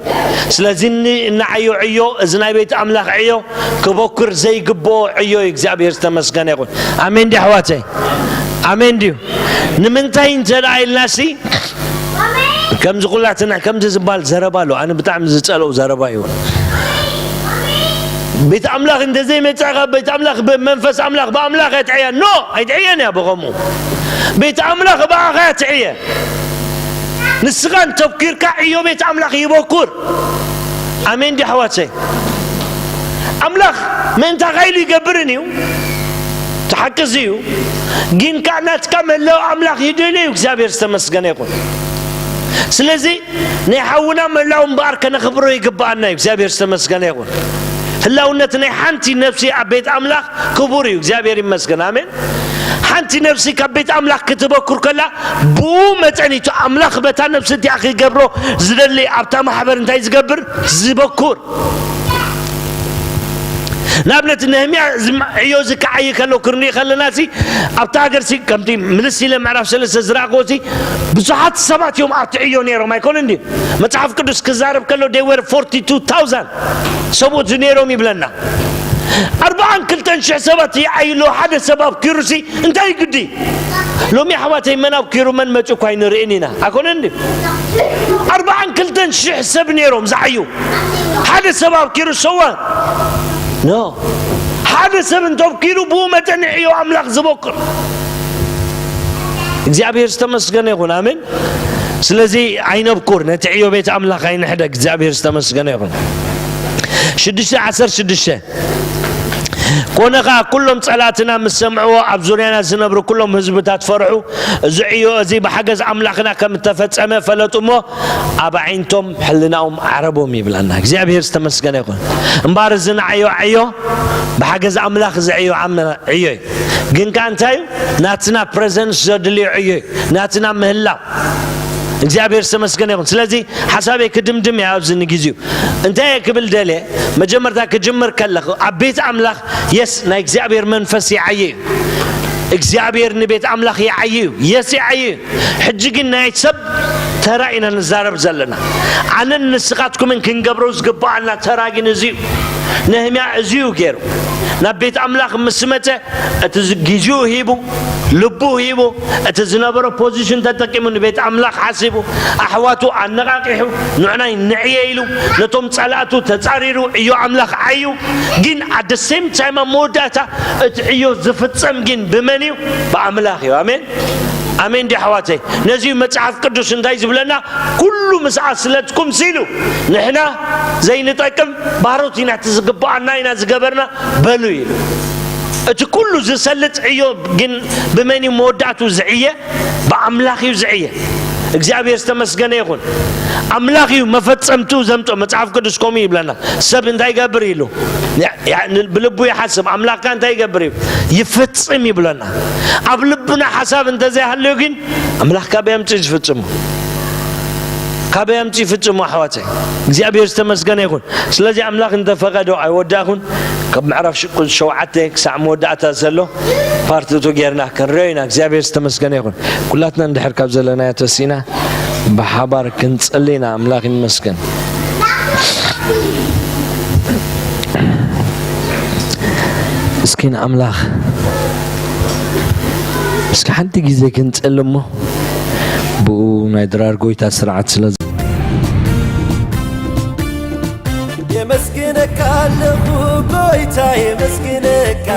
ስለዚ ን-፣ ንዓዮ ዕዮ፣ እዚ ናይ ቤት ኣምላኽ ዕዮ፣ ክበኩር ዘይግብኦ ዕዮ እዩ። እግዚኣብሔር ዝተመስገነ ይኹን። ኣሜን ድዩ ኣሕዋተይ? ኣሜን ድዩ? ንምንታይ እንተ ደኣ ኢልናሲ፣ ከምዚ ኩላትና ከምዚ ዝበሃል ዘረባ ኣሎ። ኣነ ብጣዕሚ ዝጸልኦ ዘረባ እዩ። ቤት ኣምላኽ እንተ ዘይመጻእካ፣ ቤት ኣምላኽ ብመንፈስ ኣምላኽ ብኣምላኽ እያ ትዕየ። ኖ፣ ኣይትዕየን እያ ብኸምኡ። ቤት ኣምላኽ ብኣኻ እያ ትዕየ። ንስኻ እንተብኪርካ ዕዮ ቤት ኣምላኽ ይበኩር። ኣሜን ድዩ ኣሕዋተይ? ኣምላኽ ምእንታኻ ኢሉ ይገብርን እዩ። እቲ ሓቂ እዚ እዩ። ግን ከኣ ናትካ መላው ኣምላኽ ይደልዮ እዩ። እግዚኣብሔር ዝተመስገነ ይኹን። ስለዚ ናይ ሓውና መላው እምበኣር ከነኽብሮ ይግብኣና እዩ። እግዚኣብሔር ዝተመስገነ ይኹን። ህላውነት ናይ ሓንቲ ነፍሲ ኣብ ቤት ኣምላኽ ክቡር እዩ። እግዚኣብሔር ይመስገን። ኣሜን። ሓንቲ ነፍሲ ካብ ቤት ኣምላኽ ክትበኩር ከላ፣ ብኡ መጠን እዩ እቲ ኣምላኽ በታ ነፍሲ እቲኣ ክገብሮ ዝደሊ ኣብታ ማሕበር እንታይ ዝገብር? ዝበኩር። ንኣብነት ነህምያ እዚ ዕዮ እዚ ክዓዪ ከሎ ክንርኢ ከለና ሲ፣ ኣብታ ሃገር ሲ ከምቲ ምልስ ኢለ ምዕራፍ ሰለስተ ዝረኣኽዎ ሲ፣ ብዙሓት ሰባት እዮም ኣብቲ ዕዮ ነይሮም ኣይኮነን ድዩ? መጽሓፍ ቅዱስ ክዛረብ ከሎ they were forty-two thousand ሰብኡት ነይሮም ይብለና። ኣርብዓን ክልተን ሽሕ ሰባት ይዓዩ ኣለዉ። ሓደ ሰብ ኣብኪሩ ሲ እንታይ ግዲ? ሎሚ ኣሕዋተይ መን ኣብኪሩ መን መጺኡ እኳ ኣይንርእን ኢና። ኣይኮነን ድዩ? ኣርብዓን ክልተን ሽሕ ሰብ ነይሮም ዝዓዩ። ሓደ ሰብ ኣብኪሩ ሰዋ? ኖ። ሓደ ሰብ እንተብኪሩ ብኡ መጠን ዕዮ ኣምላኽ ዝበኩር። እግዚኣብሔር ዝተመስገነ ይኹን። ኣሜን። ስለዚ ኣይነብኩር፣ ነቲ ዕዮ ቤት ኣምላኽ ኣይንሕደግ። እግዚኣብሔር ዝተመስገነ ይኹን። ሽዱሽተ ዓሰርተ ሽዱሽተ። ኮነ ኸኣ፣ ኩሎም ጸላእትና ምስ ሰምዕዎ፣ ኣብ ዙርያና ዝነብሩ ኩሎም ህዝብታት ፈርሑ። እዚ ዕዮ እዚ ብሓገዝ ኣምላኽና ከም እተፈጸመ ፈለጡ እሞ፣ ኣብ ኣዒንቶም ሕልናኦም ዓረቦም ይብለና። እግዚኣብሔር ዝተመስገነ ይኹን። እምበኣር እዚ ንዓዮ ዕዮ፣ ብሓገዝ ኣምላኽ እዚ ዕዮ ዓመ-፣ ዕዮ እዩ። ግን ከኣ እንታይ እዩ? ናትና ፕረዘንስ ዘድልዮ ዕዮ እዩ። ናትና ምህላው። እግዚኣብሔር ዝተመስገነ ይኹን። ስለዚ ሓሳበይ ክድምድም እየ ኣብዚ ንግዜኡ። እንታይ እየ ክብል ደልየ? መጀመርታ ክጅምር ከለኹ፣ ኣብ ቤት ኣምላኽ፣ የስ፣ ናይ እግዚኣብሔር መንፈስ ይዓዪ እዩ። እግዚኣብሔር ንቤት ኣምላኽ ይዓዪ እዩ። የስ፣ ይዓዪ እዩ። ሕጂ ግን ናይ ሰብ ተራ ኢና ንዛረብ ዘለና። ኣነን ንስኻትኩምን ክንገብሮ ዝግብኣና ተራ ግን እዚ እዩ። ነህምያ እዚ እዩ ገይሩ። ናብ ቤት ኣምላኽ ምስ መጸ፣ እቲ ዝ-፣ ግዜኡ ሂቡ፣ ልቡ ሂቡ፣ እቲ ዝነበሮ ፖዚሽን ተጠቂሙ ንቤት ኣምላኽ ሓሲቡ፣ ኣሕዋቱ ኣነቓቂሑ፣ ንዕናይ ንዕየ ኢሉ፣ ነቶም ጸላእቱ ተጻሪሩ ዕዮ ኣምላኽ ዓዩ። ግን at the same time ኣብ መወዳእታ እቲ ዕዮ ዝፍጸም ግን ብመን እዩ? ብኣምላኽ እዩ። ኣሜን። ኣሜን ድዩ ኣሕዋተይ? ነዚ እዩ መጽሓፍ ቅዱስ እንታይ ዝብለና? "ኩሉ ምስ ኣስለጥኩም" ሲሉ፣ ንሕና ዘይንጠቅም ባሮት ኢና፣ እቲ ዝግብኣና ኢና ዝገበርና በሉ ኢሉ። እቲ ኩሉ ዝሰልጥ ዕዮ ግን ብመን እዩ መወዳእቱ ዝዕየ? ብኣምላኽ እዩ ዝዕየ። እግዚኣብሔር ዝተመስገነ ይኹን። ኣምላኽ እዩ መፈጸምትኡ ዘምጽኦ። መጽሓፍ ቅዱስ ከምኡ ይብለና። ሰብ እንታይ ይገብር ኢሉ ያ- ያ- ብልቡ ይሓስብ፣ ኣምላኽካ እንታይ ይገብር እዩ? ይፍጽም ይብለና። ኣብ ልብና ሓሳብ እንተዘይሃልዩ ግን ኣምላኽ ካበይ ኣምጽኡ ዝፍጽሙ? ካበይ ኣምጽኡ ይፍጽሙ ኣሕዋተይ? እግዚኣብሔር ዝተመስገነ ይኹን። ስለዚ ኣምላኽ እንተፈቐዶ ኣይወዳእኹን። ካብ ምዕራፍ ሽቁ- ሸውዓተ ክሳዕ መወዳእታ ዘሎ ፓርትቱ ጌርና ክንሪኦ ኢና። እግዚኣብሔር ዝተመስገነ ይኹን። ኩላትና እንድሕር ካብ ዘለናዮ ተሲና ብሓባር ክንጽሊ ኢና። ኣምላኽ ይመስገን። እስኪ ንኣምላኽ እስኪ ሓንቲ ግዜ ክንጽሊ እሞ ብኡ ናይ ድራር ጎይታ ስርዓት ስለ የመስግነካ ኣለኹ ጎይታ የመስግነካ